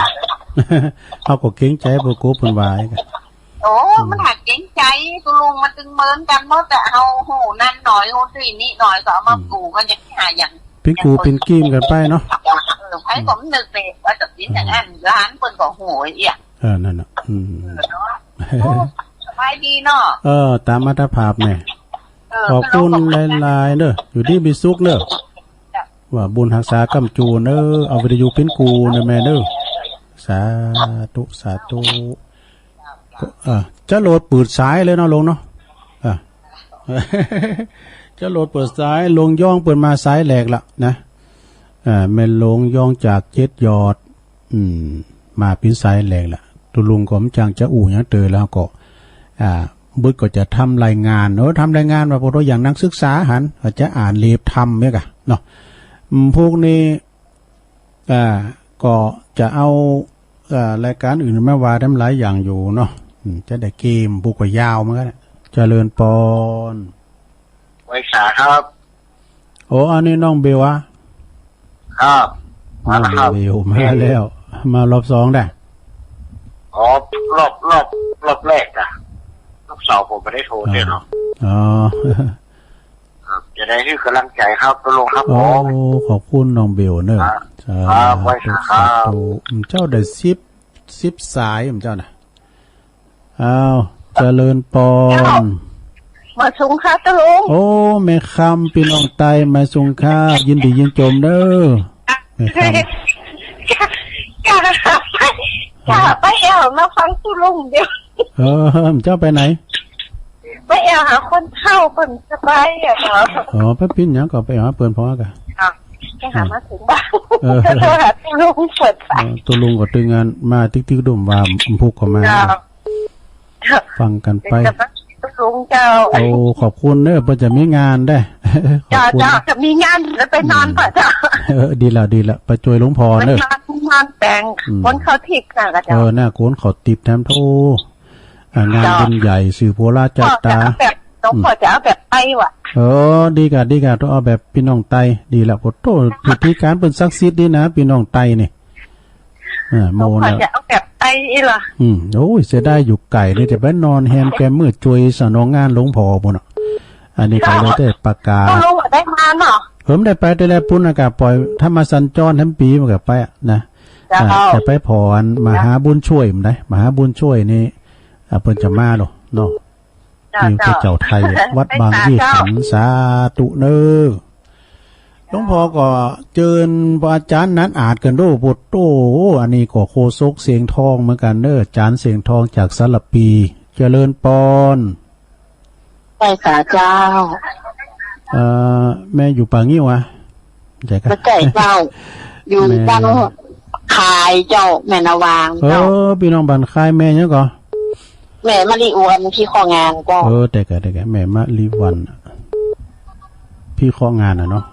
เฮาก็เกรงใจ๋ บ่โกเปิ้นว่า เอ้ยกะ โอ้ อืม มันหากเกรงใจ๋ ตกลงมาตึงเมินกั๋นหมด แต่เฮาฮู้นั่นหน่อย ฮู้ตี้นี่หน่อย ก็เอามา อืม กู้กั๋น จะหาหยัง ปิ๊งกู้ปิ๊งกี๋กั๋นไปเนาะ เออ ใผก็บ่นึกเลยว่าจะเป๋นอย่างนั้น อืม หลานเปิ้นก็ฮู้อี้อะ เออ นั่นน่ะ อืม เออเนาะ โอ้ สบายดีเนาะ เออ ต๋ามอัตภาพแม่ เออ ขอบคุณหลายๆ เน่อ อยู่ดีมีสุขเน่อ ว่าบุญฮักษาค้ำจูนเน่อ เอาวิทยุปิ๊งกู้เน่อแม่เน่อ สาธุ สาธุ เอ่อ จะโหลดเปิดสายเลยเนาะหลวงเนาะ อ่ะ จะโหลดเปิดสาย หลวงยองเปิ้นมาสายแรกละนะ อ่า แม่หลวงยองจากเจ็ดหยอด อืม มาเป๋นสายแรกละ ตุ๊ลุงก็บ่จักจะอู้หยังเต๋อแล้วก็ อ่า บึดก็จะทำรายงาน เออ ทำรายงานว่าพวกเฮาอย่างนักศึกษาหั้น อาจจะอ่านเลียบทำเนี่ยกะเนาะ อืม พวกนี้ อ่า ก็จะเอา เอ่อ รายก๋านอื่นมาว่าแหมหลายอย่างอยู่เนาะ อืม จะได้เกม ปุกก็ยาวเหมือนกั๋น เจริญปอน ไหว้สาครับ โอ้ อันนี้น้องเบลอะ ครับ น้องเบลมาแล้ว มารอบสองได้ อ๋อ รอบ รอบ รอบแรกอะ รอบสองผมไม่ได้โทรเนี่ยเนาะ อ๋อ ครับ จะได้หื้อก๋ำลังใจ๋ครับ ตกลงครับ โอ้ ผม ขอบคุณน้องเบลเน่อ ครับ สาธุ ครับ ไหว้สาครับ สาธุ อืม เจ้าได้สิบ สิบสาย อืม เจ้าน่ะ อ้าว เจริญปอน มาสุงค่ะตกลง โอ้ แม่คำ ปี้น้องใต้ มาสุงค่ะ ยินดียินจมเน่อ แม่คำ จ้า จ้า ไป จ้า ไปแอ่วมาฟังตกลงเดี๋ยว เออ เจ้าไปไหน ไปแอ่วหาคนเฒ่าเปิ้นสบายอะเนาะ อ๋อ ไปเป๋นหยังก็ไปหาเปิ้นพ่องกะ อ่ะ ไปหามาสุงบ้าง เออ โทรหาตกลงเปิ้น เออ ตกลงก็ตึงงานมาติ๊กๆ ดุมว่าพุกก็มา เจ้า ฟังกั๋นไป เดี๋ยวจะมาตกลงเจ้า โอ้ ขอบคุณเน่อ เปิ้นจะมีงานได้ ขอบคุณ เจ้า เจ้า จะมีงานแล้วไปนอนก่อนเจ้า เออ ดีละ ดีละ ไปจ้วยหลวงพ่อเน่อ ไปนอน นอนแป๋ง อืม คนเขาทิพย์น่ะกะเจ้า เออ น่ะ คนเขาทิพย์แถมโธ่ อ่า งาน เจ้า บุญใหญ่ สืบหัวล้านชาต๋า พ่อจะเอาแบบ หลวงพ่อ อืม จะเอาแบบไต้หวะ เออ ดีกะ ดีกะ ต้องเอาแบบปี้น้องไต้ ดีละ โอ้โธ่ พิธีก๋านเปิ้นศักดิ์สิทธิ์ดีนะ ปี้น้องไต้นี่ อ่า หลวงพ่อ โมนะ จะเอาแบบไต้อี้เหรอ อืม โอ้ย เสียดายอยู่ไก๋นี่ จะไปนอนแฮมแกมเมือจ้วยสนองงานหลวงพ่อปู้นน่ะ อันนี้ก็เลยได้ประกาศ ตกลงได้มาเนาะ เออ บ่ได้ไปแต่แลปู้นน่ะกะ ปล่อยธรรมสัญจรแถมปี๋มันก็ไปอะนะ เจ้า อ่า จะไปผ่ออันมหาบุญช่วย บ่ได้ มหาบุญช่วยนี่ อ่า เปิ้นจะมาเหรอเนาะ เจ้า ตี้ เจ้า พระเจ้าไทยอะ วัดบางยี่ขัน สาธุเน่อ หลวงพ่อก็เจิญพระอาจ๋ารย์นันอาจกั๋นโด้ โอ้โธ่ อันนี้ก็โฆษกเสียงทองเหมือนกั๋นเน่อ อาจ๋ารย์เสียงทองจากสารภี เจริญปอน ไหว้สาเจ้า เอ่อ แม่อยู่ป่างิ้วอะ ใจ้กะ บ่ใจ้เจ้า อยู่ แม่ บ้านคายเจ้า แม่นาวาง เออ เจ้า ปี้น้องบ้านคาย แม่หยังก่อ แม่มะลิวัน พิเคราะห์งานเจ้า เออ ใจ้กะ ใจ้กะ แม่มะลิวัน พิเคราะห์งานอะเนาะ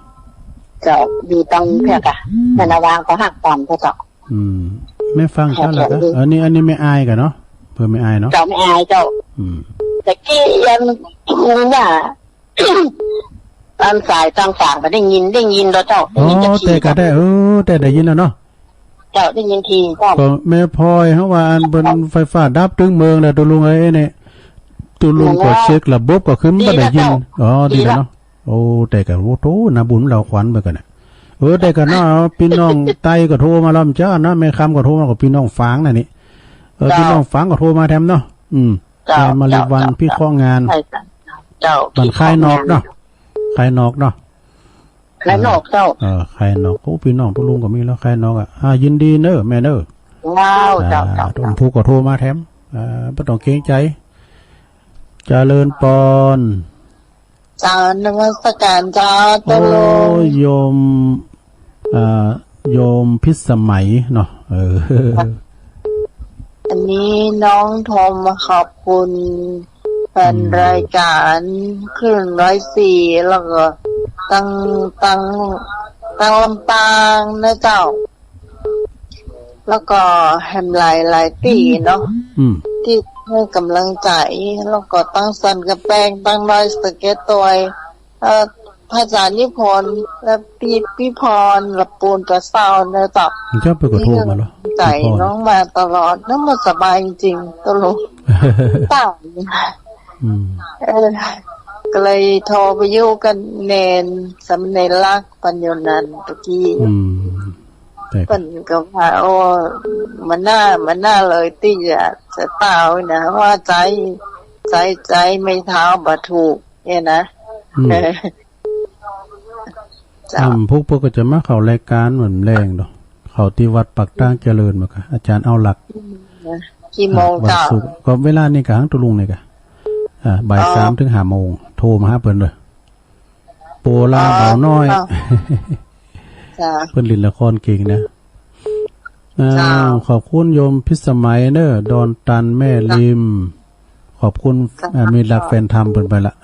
เจ้า อยู่ตังเพียกะ แม่นาวางก็ฮักปานเจ้า อืม แม่ฟังเจ้าละกะ อันนี้ อันนี้แม่อายกะเนาะ เปิ้นแม่อายเนาะ เจ้า แม่อายเจ้า อืม ตะกี้ยัง ว่า อันสายตางฝางบ่ได้ยิน ได้ยินแล้วเจ้า ได้ยินจักที อ๋อ แต่กะได้ เออ แต่ได้ยินแล้วเนาะ เจ้า ได้ยินทีเจ้า ก็แม่พลอยเฮาว่าอันเปิ้นไฟฟ้าดับตึงเมืองแล้ว ตุ๊ลุงเอ้ยเนี่ย ตุ๊ลุงก็เช็คระบบก็คือมันบ่ได้ยิน ดีแล้วเจ้า อ๋อ ดีแล้วเนาะ ดีแล้ว โอ้ แต่กะ โอ้โธ่ นาบุญเฮาขวัญไปกะเนี่ย เออ แต่กะเนาะ ปี้น้องใต้ก็โทรมาแล้ว เจ้าเนาะ แม่คำก็โทรมา ก็ปี้น้องฝางนั่นนี่ เออ เจ้า ปี้น้องฝางก็โทรมาแถมเนาะ อืม เจ้า แม่มาริวัน เจ้า พิเคราะห์งาน ใช่เจ้า เจ้า บ้านคายนอกเนาะ พิเคราะห์งาน คายนอกเนาะ คายนอกเจ้า เออ คายนอก โอ้ ปี้น้องตุ๊ลุงก็มีแล้ว คายนอกอะ อ่า ยินดีเน้อแม่เน้อ เจ้า เจ้า อ่า เจ้า อมพูกก็โทรมาแถม อ่า บ่ต้องเกรงใจ๋ เจริญปอน เจ้านมัสการเจ้า ตุ๊ลุง โอ้ โยม อ่า โยมพิสมัยเนาะ เออ อันนี้น้องโทรมาขอบคุณแฟน อืม รายการคลื่นร้อยสี่ แล้วก็ตัง ตัง ตังลำปางนะเจ้า แล้วก็แหมหลายๆ ตี้เนาะ อืม ตี้หื้อก๋ำลังใจ๋ แล้วก็ตังสันกำแปง ตังดอยสะเก็ดตวย เอ่อ พระอาจารย์นิพนธ์ และปี้ ปี้พร และปูนปะเซ้าเนาะเจ้า เจ้าเปิ้นก็โทรมาเหรอ ใจ๋ ปี้พร น้องมาตลอด น้องบ่สบายจริงๆ ตุ๊ลุง ต๋าย อืม เออ ก็เลยโทรไปอยู่กับเณร สามเณรลักษณ์ เปิ้นอยู่หั้นตะกี้ อืม แต่ เปิ้นก็ว่า โอ้ มันน่า มันน่าเลยตี้จะ จะต๋ายนะ ว่าใจ๋ ใจ๋ ใจ๋ไม้เท้าบ่ถูก เนี่ยนะ อืม เออ เจ้า อืม พวก พวกก็จะมาเข้ารายการเหมือนแลงเนาะ เข้าตี้วัดปากตางเจริญมาค่ะ อาจารย์เอาหลัก อืม กี่โมง อ่า วัน เจ้า ศุกร์ ก็เวลานี้กะ หั้งตุ๊ลุงนี่กะ อ่า บ่าย อ๋อ สามเถิงห้าโมง โทรมาหาเปิ้นเลย โปลา อ๋อ บ่าวน้อย อ๋อ เจ้า เปิ้นเล่นละครเก่งนะ อ้าว เจ้า ขอบคุณโยมพิสมัยเน้อ ดอนตันแม่ริม ขอบคุณ เจ้า อ่า มีรักแฟนธรรมเปิ้นไปละ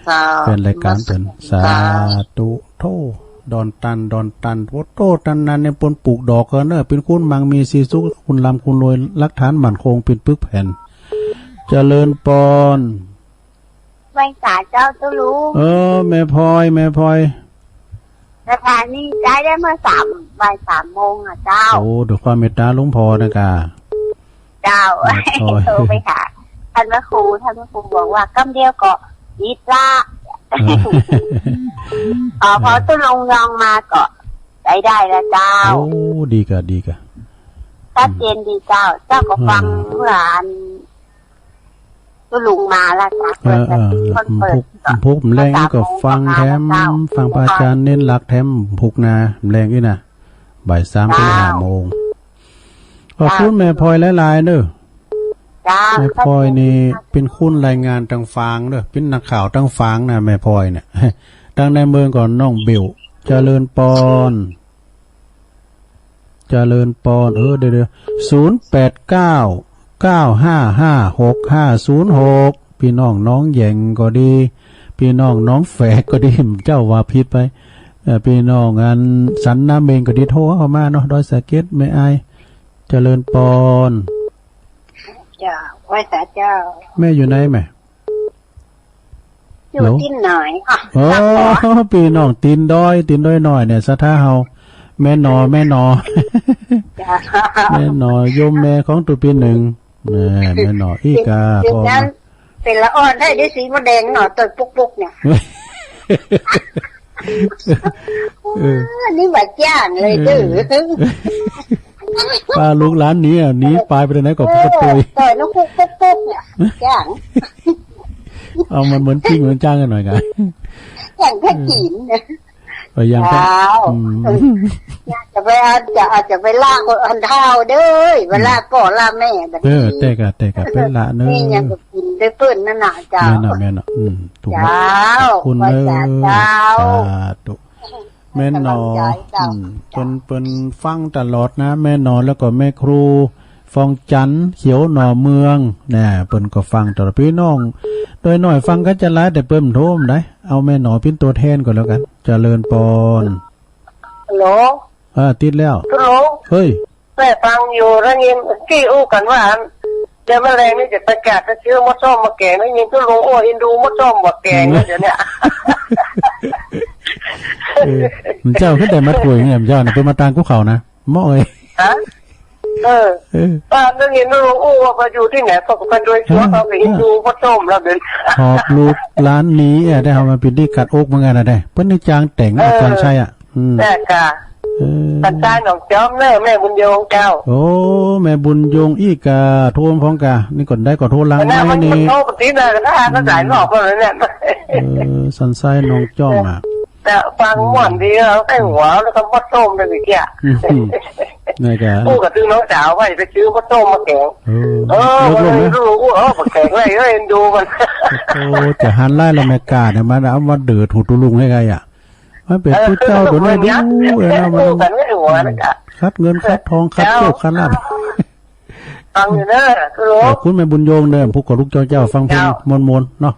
เจ้า แฟนรายการเปิ้น นมัสการ สาธุ เจ้า โธ่ ดอนตัน ดอนตัน โอ้โธ่ ตันนั้นเนี่ยเปิ้นปลูกดอกกั๋นเน้อ เปิ้นคนมั่งมีสีสุข คนร่ำคนรวย หลักฐานมั่นคง เปิ้นปึกแผ่น เจริญปอน ไหว้สาเจ้าตุ๊ลุง เออ แม่พลอย แม่พลอย สถานีใจ๊ได้เมื่อสาม บ่ายสามโมงอะเจ้า โอ้ ด้วยความเมตตาหลวงพ่อนะกะ เจ้า แม่พลอย โทรไปหาท่านพระครู ท่านพระครูบอกว่ากำเดียวก็ติดละ เออ อ๋อ พอตุ๊ลุงยองมาก็ใจ๊ได้แล้วเจ้า โอ้ ดีกะ ดีกะ ชัดเจนดีเจ้า เจ้าก็ฟัง อืม เมื่ออัน ตุ๊ลุงมาละจ้ะ เออ เออ เปิด เปิด พวก พวกแลงนี่ก็ฟังแถม ฟังพระอาจารย์เน้นหลักแถม พุกนาแลงนี่นะ บ่ายสามเถิงห้าโมง ขอบคุณแม่พลอยหลายๆ เน้อ เจ้า แม่พลอยนี่เปิ้นคนรายงานตางฝางเน้อ เปิ้นนักข่าวตางฝางนะ แม่พลอยเนี่ย ตางในเมืองก็น้องเบล เจริญปอน เจริญปอน เออ เดี๋ยวๆ ศูนย์แปดเก้า เก้าห้าห้า หกห้าศูนย์หก ปี้น้องหนองแหย่งก็ดี ปี้น้องหนองแฝกก็ดี เจ้าว่าผิดไป เอ่อ ปี้น้องอันสันนาเม็งก็ดี โทรเข้ามาเนาะ ดอยสะเก็ด แม่อาย เจริญปอน เจ้า ไหว้สาเจ้า แม่อยู่ไหนแม่ อยู่ ฮัลโหล ตี้ไหนอะ โอ้ ปี้น้องตี๋นดอย ตี๋นดอยน้อยเนี่ย ศรัทธาเฮา แม่หนอ แม่หนอ เจ้า แม่หนอ โยมแม่ของตุ๊ปี้นึ่ง แม่ แม่หนอ อีกา เดี๋ยว พ่อ นั้น เป๋นละอ่อนได้ด้วยสีมดแดงหน่อ ตวยปุ๊กๆ เนี่ย เออ นี่บ่าจ้างเลยเด้อ เออ ป้าลูกหลานหนีอะ หนีปายไปไหนก็ เออ ปุ๊กตวย ตวยนกปุ๊กปุ๊กปุ๊กเนี่ย จ้าง เอามันเหมือนปิ้งเหมือนจ้างกันหน่อยกัน อย่างแท้จีนเนี่ย เออ อย่างแท้ เจ้า อืม อยากจะไป อาจจะ อาจจะไปล่าคนอันเฒ่าเด้อ ไปล่าป้อล่าแม่แบบนี้ เออ แต่กะ แต่กะ เป๋นละเน้อ นี่ยังก็กิ๋นได้เปิ้นนั่นน่ะ เจ้า แม่นน่ะ แม่นน่ะ อืม ถูก เจ้า ขอบคุณเน้อ ไหว้สาเจ้า สาธุ แม่หนอ กำลังใจเจ้า อืม เปิ้น เปิ้นฟังตลอดนะ แม่หนอ แล้วก็แม่ครูฟองจันทร์ เขียวหน่อเมือง นะ เปิ้นก็ฟังตลอด ปี้น้องดอยน้อยฟังกั๋นจะหลาย แต่เปิ้นโทรมาได้ เอาแม่หนอเปิ้นตั๋วแทนก็แล้วกั๋น เจริญปอน ฮัลโหล เออ ติดแล้ว ตุ๊ลุง เฮ้ย แม่ฟังอยู่ ได้ยินตี้อู้กั๋นว่า เดี๋ยวแม่แลงนี่จะประกาศจะซื้อมดส้มมาแก๋ง ได้ยินตุ๊ลุงอู้เอ็นดูมดส้มมาแก๋ง อืม เดี๋ยวเนี้ย เออ มันเจ้าขึ้นแต่มาถุยเนี่ย มันเจ้าเนี่ย เปิ้นมาตางกู้เขานะ เหมาะเลย ฮะ เออ เออ ว่าได้ยินตุ๊ลุงอู้ว่าไปอยู่ตี้ไหน ก็ไปโดยชัวร์ เออ เขาไปเอ็นดูมดส้มแล้วเดี๋ยวนี้ หอบลูกหลานหนีอะ ได้เอามาเป๋นตี้กัดอกเหมือนกั๋นนะ ได้ เปิ้นนี่จางแต่ง เออ อาจ๋ารย์ชัยอะ อืม แม่กะ เออ สันทรายหนองจอมเน่อ แม่บุญยงเจ้า โอ้ แม่บุญยงอี้กา โทรพร้อมกา นี่ก่อนได้ก่อนโทรหลัง อันนั้น ไม้ มัน นี่ มันโทรปกตินะ ก็หาก็หลายรอบแล้วเนี่ย เออ สันทรายหนองจอมอะ แต่ฟังม่วนดี เอาใส่หัวแล้วก็มดส้มไปอีกอ่ะ อืม นี่กะ อู้กับตื้อน้องสาวว่าจะไปซื้อมดส้มมาแก๋ง เออ เออ เลิกลงไหม มันดูอู้ เออ มาแก๋งเลย เออ เอ็นดูมัน โอ้ จะหันไล่ละแม่กาเนี่ย มันเอามาเดือดหูตุ๊ลุงให้ไงอะ มันเป๋นตุ๊เจ้า เออ เดี๋ยวนี้ดู เออ เนาะ มัน อู้กั๋นไม่หัวนะจ๊ะ ขัดเงินขัดทอง ขัดโชคขัดลาภ ฟังอยู่เน่อ ฮัลโหล ขอบคุณแม่บุญยงเน่อ ผู้ก่อลูกเจ้าเจ้า ฟังเพลง เจ้า ม่วนๆ เนาะ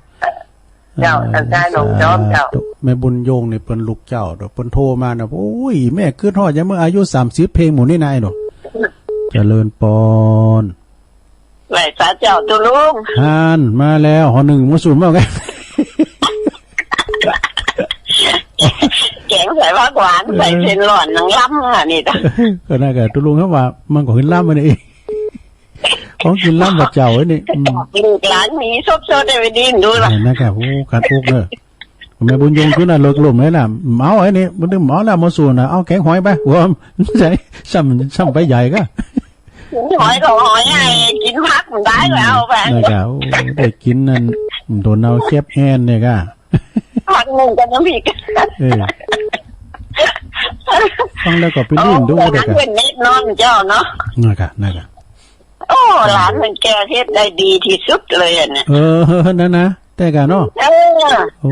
เจ้า เออ สันทรายหนองจอมเจ้า สาธุ แม่บุญยงนี่เปิ้นลูกเจ้า เดี๋ยวเปิ้นโทรมานะ โอ้ย แม่กึ๊ดฮอดยามเมื่ออายุสามสิบ เพลงหมู่นี่นายเนาะ เจริญปอน ไหว้สาเจ้าตุ๊ลุง ฮั่น มาแล้ว หอนึ่ง หม้อสูน หม้อไง แก๋งใส่ผักหวาน เออ ใส่เส้นหล่อน หนังล้ำอ่ะนี่จ้ะ ก็นั่นกะ ตุ๊ลุงเขาว่า มันก็ขึ้นล้ำมานี่ ของกิ๋นล้ำบ่าเจ้าไอ้นี่ อืม ลูกหลานมีสดๆ ได้ไปดิ้นดูล่ะ เออ นั่นกะ โอ้ กัดอกเน่อ แม่บุญยงคือน่ะ เลิกลมเลยน่ะ เมาไอ้นี่ มันถึงเมาแล้ว มาสู่น่ะ เอาแก๋งหอยไป หัว ใส่ ซ้ำ ซ้ำไปใหญ่กะ หอยก็หอย ไอ้กิ๋นผักมันได้ก็เอาไป นั่นกะ โอ้ ได้กิ๋นนั่น โดนเอาแก็บแอนเนี่ยกะ ผักหนึ่งกับน้ำพริก เออ ฟังแล้วก็ไปดิ้นดู เอา เดี๋ยวกะ เปิ้นแนะนำเจ้าเนาะ นั่นกะ นั่นกะ โอ้ หลานมันแก่เฮ็ดได้ดีตี้สุดเลยอะเนี่ย เออ นั่นนะ แต่กะเนาะ เออ โอ้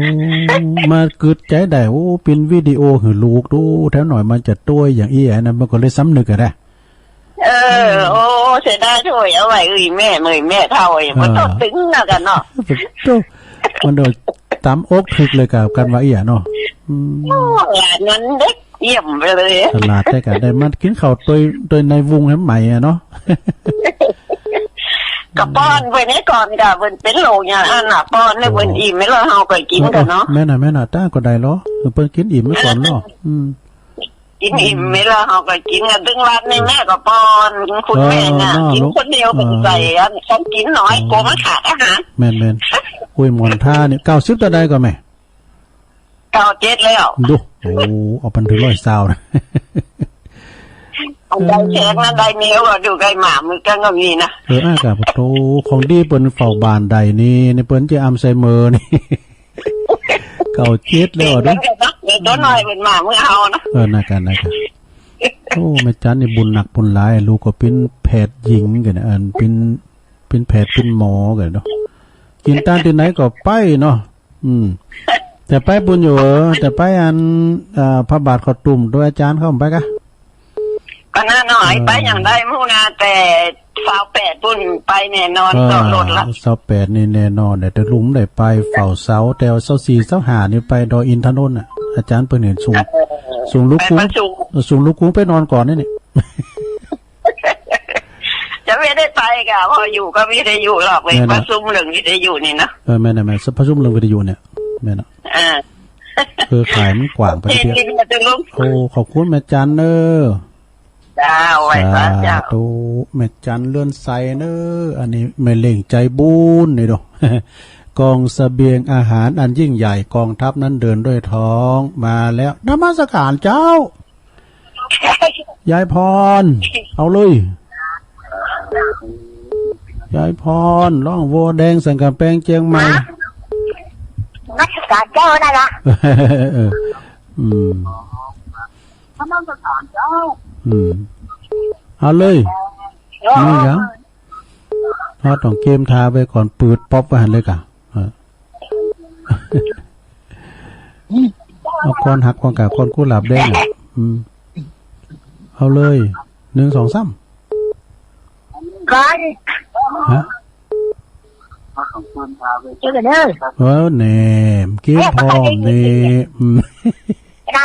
มากึ๊ดใจ๋ได้ โอ้ เป๋นวิดีโอหื้อลูกดู แถวหน่อยมันจะโต้ยอย่างอี้อะนะ มันก็เลยสำนึกอะนะ เออ โอ้ เสียดายโถย เอาไว้อื้อแม่ เมื่อยแม่เฒ่า เออ บ่ต้องตึงแล้วกั๋นเนาะ โถ่ มันโดนตำอกถึกเลยกับกันว่าอี้อะเนาะ อืม โอ้ หลานนั้นเด็ก เยี่ยมไปเลย ฉลาดแต่กะ ได้มากิ๋นข้าวตวย ตวยในวุงแหมใหม่อะเนาะ ก็ป้อนเปิ้นให้ก่อนกะ เปิ้นเป๋นโรคอย่างอั้นน่ะ ป้อนให้เปิ้นอิ่มแล้วเฮาก็กิ๋นกั๋นเนาะ เออ แม่นน่ะ แม่นน่ะ ต้าก็ได้ลอ เปิ้นกิ๋นอิ่มไว้ก่อนลอ อืม กิ๋นอิ่มแล้วเฮาก็กิ๋นกั๋น ตึงวันนี้แม่ก็ป้อน คุณแม่น่ะ เออ เนาะ กิ๋นคนเดียว เปิ้นใส่อันของกิ๋นน้อย อ๋อ กั๋วมันขาดอาหาร แม่นๆ อุ้ย หมอนท่านี่ เก้าสิบเต้าใดก่อแม่ เก้าเจ็ดแล้ว ดู โอ้ เอาปันถึงร้อยซาวนะ อันใดแขกนั้นได้เมียว่าดูใกล้หมามือกันก็มีนะ เออ อ้ายกะ โธ่ ของดีเปิ้นเฝ้าบ้านได้นี่ นี่เปิ้นจะอัลไซเมอร์นี่ เก้าเจ็ดแล้วอะ เดี๋ยวตัวน้อยเปิ้นมามือเอานะ เออ นั่นกะ นั่นกะ โอ้ แม่จันนี่บุญหนักบุญหลาย ลูกก็เป๋นแพทย์หญิงกั๋นนะ อันเป๋น เป๋นแพทย์เป๋นหมอกั๋นเนาะ กิ๋นตานตี้ไหนก็ไปเนาะ อืม แต่ไปบุญอยู่เหรอ แต่ไปอัน เอ่อ พระบาทเขาตุ่มโดยอาจ๋ารย์เขาไปกะ ก็น่าหน่อย เออ ไปอย่างใดหมู่นา แต่ซาวแปดปุ้นไปแน่นอน เออ ต่อรถละ ซาวแปดนี่แน่นอน แต่ลุงได้ไปเฝ้าเสา แต่ซาวสี่ซาวห้านี่ไปดอยอินทนนท์น่ะ อาจ๋ารย์เปิ้นเห็นส่ง เออ ส่งลูกกุ้ง ไปประชุม ส่งลูกกุ้งไปนอนก่อนนี่นี่ จะไม่ได้ไปกะ พออยู่ก็ไม่ได้อยู่หรอก ไป แม่นน่ะ ประชุมเรื่องวิทยุนี่นะ เออ แม่นน่ะ แม่น ประชุมเรื่องวิทยุเนี่ย แม่นน่ะ อ่า เครือข่ายมันกว้างไปทีเดียว เห็นดีนะลุง โอ้ ขอบคุณแม่จันเนอะ เจ้า ไหว้พระเจ้า สาธุ แม่จันเรือนใสเนอะ อันนี้แม่เล้งใจบุญนี่เนาะ กองเสบียงอาหารอันยิ่งใหญ่ กองทัพนั้นเดินด้วยท้อง มาแล้ว นมัสการเจ้า ยายพร เอาเลย ยายพร ร้องโวแดงสันก๋ำแปงเจียงใหม่ นมัสการเจ้านั่นละ เออ อืม นมัสการเจ้า อืม เอาเลย เออ นี่ครับ เฮาต้องเกมทาไปก่อน ปืดป๊อปไว้หั่นเลยกะ เออ เอาก้อนฮัก ก้อนกา ก้อนกุหลาบแดงอะ อืม เอาเลย หนึ่ง สอง สาม ก่อน ฮะ เจอกันเด้อ เออ แหน่ เกมพร้อมนี่ อืม ได้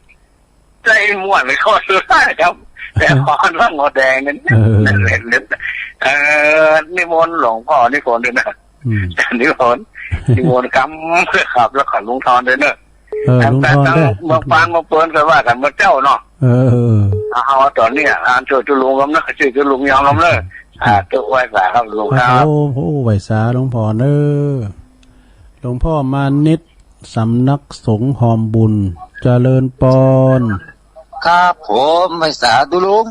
ใจ้ม่วนเลย ขอสุดท้ายครับ แต่ขอร้องหัวแดงเนี่ย เออ นั่นแหละ เออ นิมนต์หลวงพ่อนิพนธ์ด้วยนะ อืม นิมนต์ นิมนต์กำครับ แล้วก็ลุงทอนด้วยเนอะ เออ ลุงทอนด้วย เมืองปานเมืองเปินก็ว่ากั๋นเมื่อเจ๊าเนาะ เออ เออ เอา เอาต๋อนนี้ อ่านช่วยตุ๊ลุงกำเนอะ ช่วยตุ๊ลุงยองกำเนอะ อ่า ตุ๊ไหว้สาครับลุงครับ ครับผม โอ้ ไหว้สาหลวงพ่อเนอะ หลวงพ่อมานิตย์ สำนักสงฆ์หอมบุญ เจริญปอน ครับผม ไหว้สาตุ๊ลุง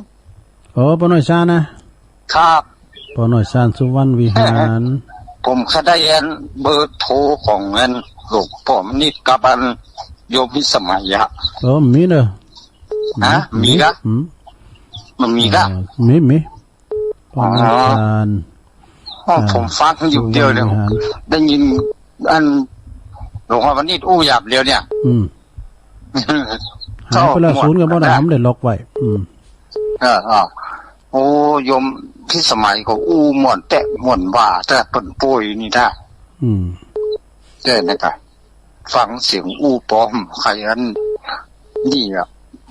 โอ้ ป้อน้อยชาญนะ ครับ ป้อน้อยชาญสุวรรณวิหาร ผมก็ได้อันเบอร์โทรของอันหลวงพ่อมานิตย์กับอันโยมพิสมัยอะ เออ มีเนอะ ฮะ มีกะ อืม มันมีกะ อ่า มี มี ป้อน้อยชาญ อ๋อ อ๋อ อ่า ผมฟังอยู่เดียวเนี่ย สุวรรณวิหาร ได้ยินอันหลวงพ่อมานิตย์อู้หยาบเดียวเนี่ย อืม หายไปละ ศูนย์กับบ่ได้ ผมได้ล็อกไว้ อืม เออ เออ โอ้ โยมพิสมัยก็อู้ม่วนแต๊ ม่วนว่าแต๊ เปิ้นป่วยนี่แต๊ อืม แค่นั้นกะ ฟังเสียงอู้ป้อมใค่อันนี้อะ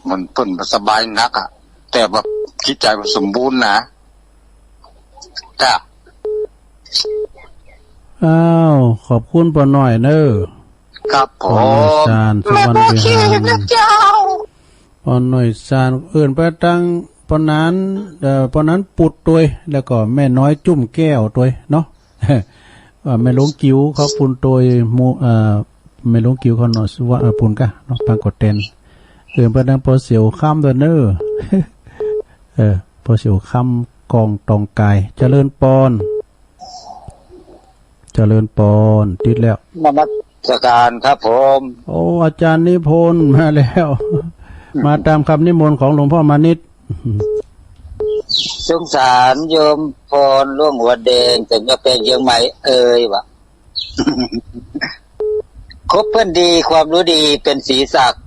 มันเปิ้นบ่สบายนักอะ แต่ว่าจิตใจ๋มันสมบูรณ์นะ จ้ะ อ้าว ขอบคุณป้อน้อยเน่อ ครับผม ป้อน้อยซาน สุวรรณวิหาร แม่บัวเขียวนะเจ้า ป้อน้อยซาน เอิ้นไปตังป้อหนาน เอ่อ ป้อหนานปุดตวย แล้วก็แม่น้อยจุ่มแก้วตวยเนาะ ว่าแม่หลวงกิ๋วเขาปูนตวยหมู่ เอ่อ แม่หลวงกิ๋วเขาเนาะ สุวะ เอ่อ ปูนกะเนาะ ปางกอดแตน เอิ้นไปตังป้อเสี่ยวคำตวยเน่อ เออ ป้อเสี่ยวคำ กองตองกาย เจริญปอน เจริญปอน ติดแล้ว นมัสการครับผม โอ้ อาจ๋ารย์นิพนธ์มาแล้ว มาต๋ามกำนิมนต์ของหลวงป้อมานิตย์ สงสารโยมปอน หลวงหัวแดง แต่ว่าแปลงเจียงใหม่เอ่ยว่า คบเพื่อนดี ความรู้ดีเป็นศรีศักดิ์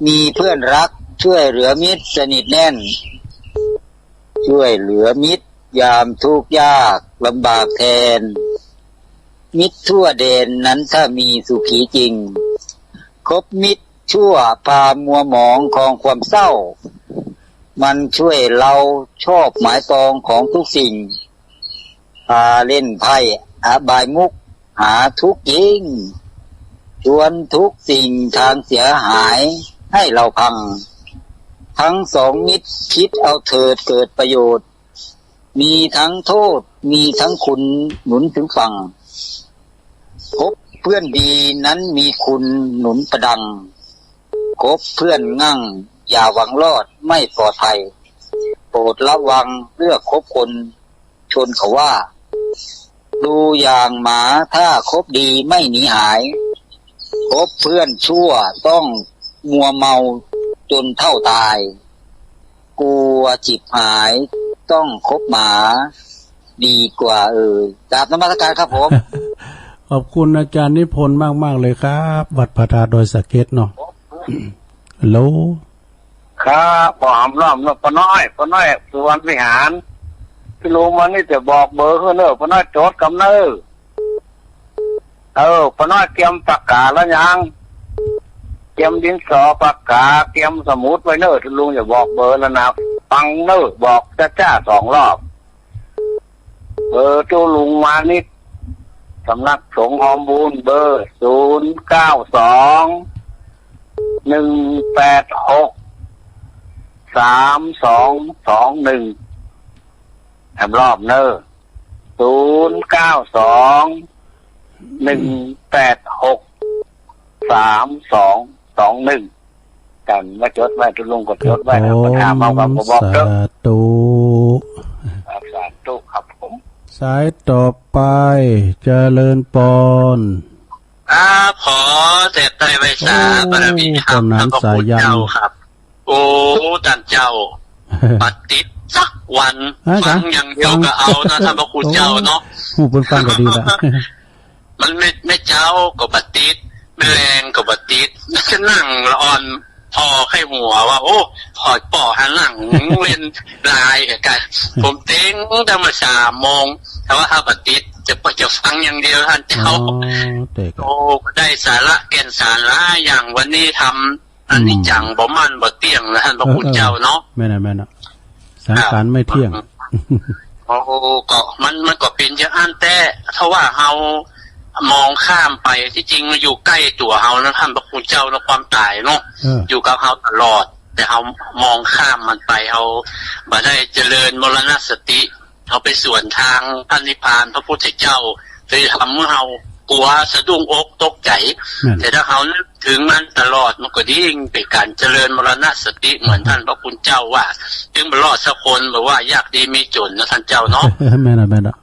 มีเพื่อนรัก ช่วยเหลือมิตรสนิทแน่น ช่วยเหลือมิตรยามทุกข์ยากลำบากแทน มิตรทั่วแดนนั้นถ้ามีสุขีจริง คบมิตรชั่วพามัวหมองคลองความเศร้า มันช่วยเร้าชอบหมายปองของทุกสิ่ง พาเล่นไพ่อบายมุข หาทุกข์ยิ่ง ชวนทุกสิ่งทางเสียหายให้เราพัง ทั้งสองมิตรคิดเอาเถิดเกิดประโยชน์ มีทั้งโทษ มีทั้งคุณหนุนถึงฝั่ง คบเพื่อนดีนั้นมีคุณหนุนประดัง คบเพื่อนงั่งอย่าหวังรอดไม่ปลอดภัย โปรดระวังเลือกคบคน ชนเขาว่า ดูอย่างหมาถ้าคบดีไม่หนีหาย คบเพื่อนชั่วต้องมัวเมาจนเฒ่าตาย กลัวฉิบหายต้องคบหมาดีกว่าเอ่ย กราบนมัสการครับผม ขอบคุณอาจ๋ารย์นิพนธ์มากๆ เลยครับ วัดพระธาตุดอยสะเก็ดเนาะ ฮัลโหล ครับ ป้อหำล้อมเนาะ ป้อน้อย ป้อน้อยสุวรรณวิหาร ตี้ลุงมานิตย์จะบอกเบอร์หื้อเน่อ ป้อน้อยจดกำเน่อ เออ ป้อน้อยเกียมปากกาแล้วยัง เกียมดินสอปากกา เกียมสมุดไว้เน่อ ตี้ลุงจะบอกเบอร์แล้วนะ ฟังเน่อ บอกจ๊าๆ สองรอบ เบอร์ตี้ลุงมานิตย์ สำนักสงฆ์หอมบุญ เบอร์ ศูนย์เก้าสอง หนึ่งแปดหก สามสองสองหนึ่ง แหมรอบเน่อ ศูนย์เก้าสอง หนึ่งแปดหก สามสองสองหนึ่ง กันว่าจดไว้ ตี้ลุงก็จดไว้นะ ครับผม ปัญหามาว่าบ่บอกเด้อ สาธุ ครับ สาธุครับผม สายต่อไป เจริญปอน ครับ ขอแตบใต้ไหว้สา โอ้ บารมีธรรม ป้อหนาน ท่านพระคุณเจ้าครับ สายัน โอ้ ต้านเจ้า บ่ติดสักวัน ฮะ ฟังอย่างเดียวก็เอานะ ฟัง ท่านพระคุณเจ้าเนาะ โอ้ ฮู้เปิ้นฟังก็ดีละ มันแม่ แม่เจ๊าก็บ่ติด แม่แลงก็บ่ติด จะนั่งละอ่อนผ่อใค่หัวว่า โอ้ ผ่อ ผ่อหานั่งเล่นไลน์กัน ผมเต๊งตั้งแต่สามโมง แต่ว่าถ้าบ่ติด จะ จะฟังอย่างเดียว ต้านเจ้า อ๋อ เต๊ง โอ้ ได้สาระแก่นสารหลายอย่าง วันนี้ธรรม อันนี้ อืม จังบ่มั่นบ่เตี้ยงนะ ท่านพระคุณเจ้าเนาะ เออ เออ แม่นน่ะ แม่นน่ะ สังขารไม่เที่ยง ครับ โอ้ ก็มัน มันก็เป๋นอย่างอั้นแต๊ ถ้าว่าเฮามองข้ามไป ตี้จริงมันอยู่ใก้ตั๋วเฮานะ ท่านพระคุณเจ้านะ ความต๋ายเนาะ เออ อยู่กับเฮาตลอด แต่เฮามองข้ามมันไป เฮาบ่ได้เจริญมรณสติ เฮาไปสวนทางพระนิพพาน พระพุทธเจ้า เลยทำหื้อเฮากั๋วสะดุ้งอกตกใจ๋ แม่น แต่ถ้าเฮานึกถึงมันตลอด มันก็ยิ่งเป๋นก๋านเจริญมรณสติ เหมือนท่านพระคุณเจ้าว่า จึงบ่รอดสักคน บ่ว่ายากดีมีจ๋นนะ ต้านเจ้าเนาะ แม่นน่ะ แม่นน่ะ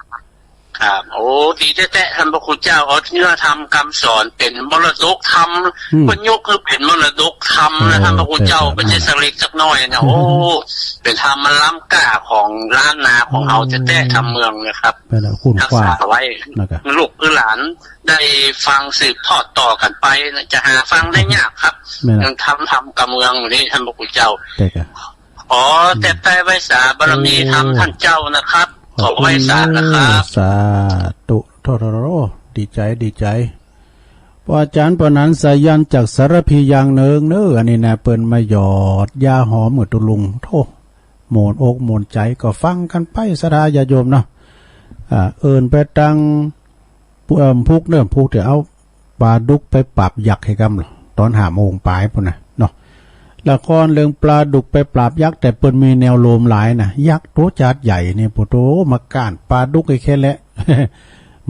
ครับ โอ้ ดีแต๊ๆ ท่านพระคุณเจ้า เอา นี่ว่าธรรมกำสอนเป๋นมรดกธรรม อืม เปิ้นยกหื้อเป๋นมรดกธรรมนะ เออ ท่านพระคุณเจ้า เออ เออ บ่ใจ้สักเล็กสักน้อยนะ โอ้ เป๋นธรรมอันล้ำก้าของล้านนาของเฮาแต๊ๆ ธรรมเมืองนะครับ แม่นน่ะ คุณ รักษา ค่า ไว้ นะกะ ลูกหื้อหลานได้ฟังสืบทอดต่อกั๋นไปนะ จะหาฟังได้ยากครับ แม่นน่ะ ธรรม ธรรมกำเมืองนี่ ท่านพระคุณเจ้า ใจ้กะ ขอแตบใต้ไหว้สาบารมีธรรม โอ้ ต้านเจ้านะครับ ข ขอบคุณเนอะ สองร้อยสามนะครับ สาธุ โถ่ๆๆ ดีใจ๋ ดีใจ๋ ป้ออาจ๋ารย์ปอหนานสายัณจากสารภีอย่างนึ่งเนอะ อันนี้นะ เปิ้นมาหยอดยาหอมหื้อตุ๊ลุง โถ่ โหมนอกโหมนใจ๋ ก็ฟังกั๋นไปศรัทธาญาติโยมเนาะ อ่า เอิ้นไปตัง ปุ เอิ่ม ปุกเนอะ ปุกเดี๋ยวเอาปลาดุกไปปราบยักษ์หื้อก้ำ ตอนห้าโมงป๋ายปู้นน่ะเนาะ ละครเรื่องปลาดุกไปปราบยักษ์ แต่เปิ้นมีแนวโน้มหลายนะ ยักษ์ตั๋วจาดใหญ่นี่ โอ้โห มาก้านปลาดุกไอ้แค่แหละ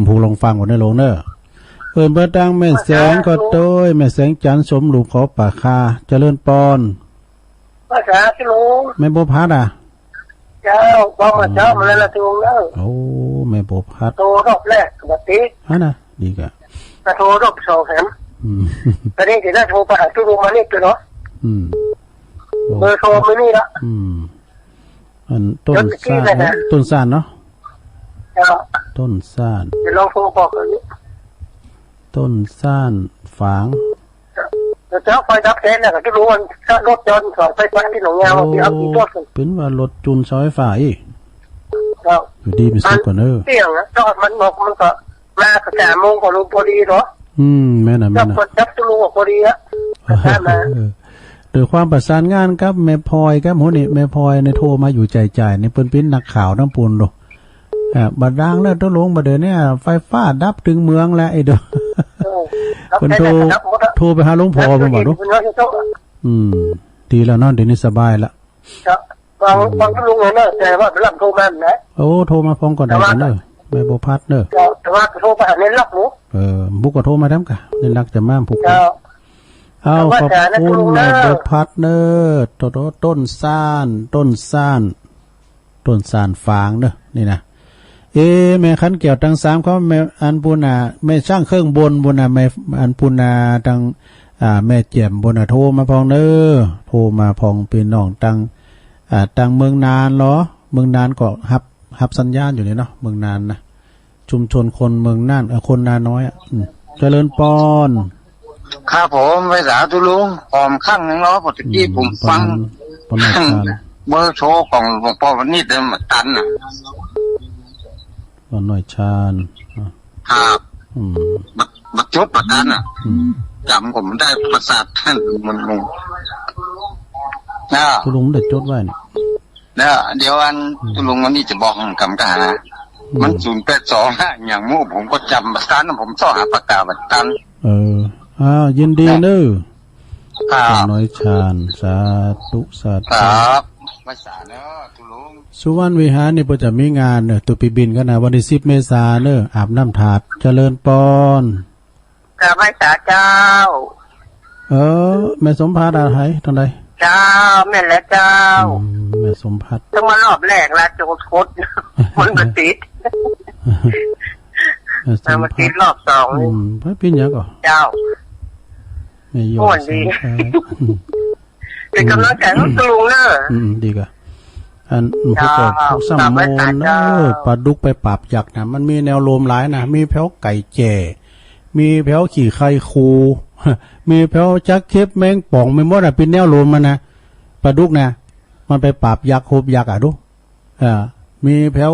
ปุกลองฟังก่อนเนอะลุงเนอะ เอิ้นไปตังแม่แสงก็โต้ย แม่แสงจันทร์สมรูปขอป่าคา เจริญปอน ภาษาที่ลุง แม่บัวพัดอ่ะ เจ้า บอกว่าเจ้ามาแล้วนะลุงเนอะ โอ้ แม่บัวพัด โทรรอบแรกบ่ติด ฮะนะ ดีกะ ก็โทรรอบสองแถม อืม ตอนนี้เดี๋ยวจะโทรไปหาที่ลุงมานี่ตัวเนาะ อืม เบอร์โทรมื้อนี้ละ อืม อันต้นซ่าน เดี๋ยวจะจี้เลยนะ ต้นซ่านเนาะ เจ้า ต้นซ่าน เดี๋ยวลองโทรบอกเขาดู ต้นซ่านฝาง เดี๋ยวเจ้าคอยดับแก๊สเนี่ย ก็จะรู้ว่ารถยนต์สายไฟฟ้าตี้หนองยาว โอ้ ที่เอาขี่รถกัน เปิ้นว่ารถจูนเสาไฟฟ้าอี้ ครับ อยู่ดีมีสุขก่อนเนอะ เสี่ยงนะ ถ้ามันบอกมันก็มาสามโมงก็ลงพอดีเนาะ อืม แม่นน่ะ แม่นน่ะ จับคนจับตัวลุงก็พอดีอะ เออ มา เออ โดยความประสานงานกับแม่พลอยครับ โหนี่ แม่พลอยเนี่ยโทรมาอยู่จ่ายๆ นี่เปิ้นเป๋นนักข่าวตังปูนโด อ่า บ่าดางเนอะ ตกลงบ่าเดี๋ยวนี้ไฟฟ้าดับตึงเมืองแล้วไอ้โด เออ เปิ้นโทร ดับหมดอะ โทรไปหาหลวงพ่อเปิ้นบ่าโด ดับหมดอะ อืม ดีแล้วเนาะ เดี๋ยวนี้สบายละ ครับ ฟัง อืม ฟังตกลงเลยเนอะ แต่ว่าบ่าลำโทรมานะ โอ้ โทรมาฟ้องก่อนได้ก่อนเนอะ แต่ว่า แม่บัวพัดเนอะ แต่ว่าโทรไปหาในล็อกหนู เออ ปุกก็โทรมาแถมกะ ในล็อกจะมาปุก ครับ เอา แต่ว่า ขอบคุณ แต่นะตกลงเนอะ แม่บัวพัดเนอะ โต โต ต้นซ่าน ต้นซ่าน ต้นซ่านฝางเนอะ นี่นะ เอ๊ะ แม่ขันแก้วตังสามเขา แม่อันปู้นน่ะ แม่ช่างเครื่องบนปู้นน่ะ แม่อันปู้นน่ะตัง อ่า แม่แจ่มปู้นน่ะ โทรมาพ่องเนอะ โทรมาพ่องปี้น้องตัง อ่า ตังเมืองนานเหรอ เมืองนานก็ฮับ ฮับสัญญาณอยู่นี่เนาะ เมืองนานนะ ชุมชนคนเมืองน่าน เอ่อ คนนาน้อยอะ อืม เจริญปอน ครับผม ไหว้สาธุลุง หอมครั้งหนึ่งเนาะ ปกติ อืม ผมฟัง ปอน ปอน เบอร์โทรของหลวงป้อวันนี้เดิมตันน่ะ ปอนน้อยชาญ อ่ะ ครับ อืม บัก บักจดบักตันน่ะ อืม จ๋ำผมได้ประสาทท่านมันงง นะ ตกลงได้จดไว้เนี่ย เดี๋ยว เดี๋ยวอัน อืม ตกลงวันนี้จะบอกกำกะหา อืม มันศูนย์แปดสอง อะ อย่างหมู่ผมก็จ๋ำบ่ตัน ผมต้องหาปากกาบ่ตัน เออ อ้าว ยินดีเนอะ ครับ ป้าน้อยชาญ สาธุ สาธุ ครับ ไหว้สาเนอะ ตกลง สุวรรณวิหารนี่เปิ้นจะมีงานเนอะ ตุ๊ปีบิณฑิกะนะ วันตี้สิบเมษาเนอะ อาบน้ำถาด เจริญปอน กราบไหว้สาเจ้า เออ แม่สมภัทรอะ ไผตรงใด เจ้า แม่นแล้วเจ้า อืม แม่สมภัทร ต้องมารอบแรกละ โจรคด มันบ่ติด แม่สมภัทร มันบ่ติดรอบสอง อืม ไผปิ้นหยังก่อ เจ้า แม่ยอด ม่วนดี สมภัทร เป็นกำลังใจให้ลุงเนอะ อืม ดีกะ อัน เจ้า ปุกก็ ปุกซ้ำโมนเนอะ เจ้า ปลาดุกไปปราบยักษ์นะ มันมีแนวโน้มหลายนะ มีแผวไก่แจ้ มีแผวขี้ไคคู มีแผวจักเข็บแมงป่อง มีหมดอะ เป๋นแนวโน้มมันนะ ปลาดุกนะ มันไปปราบยักษ์ โฮบยักษ์อะ ดู เออ มีแผว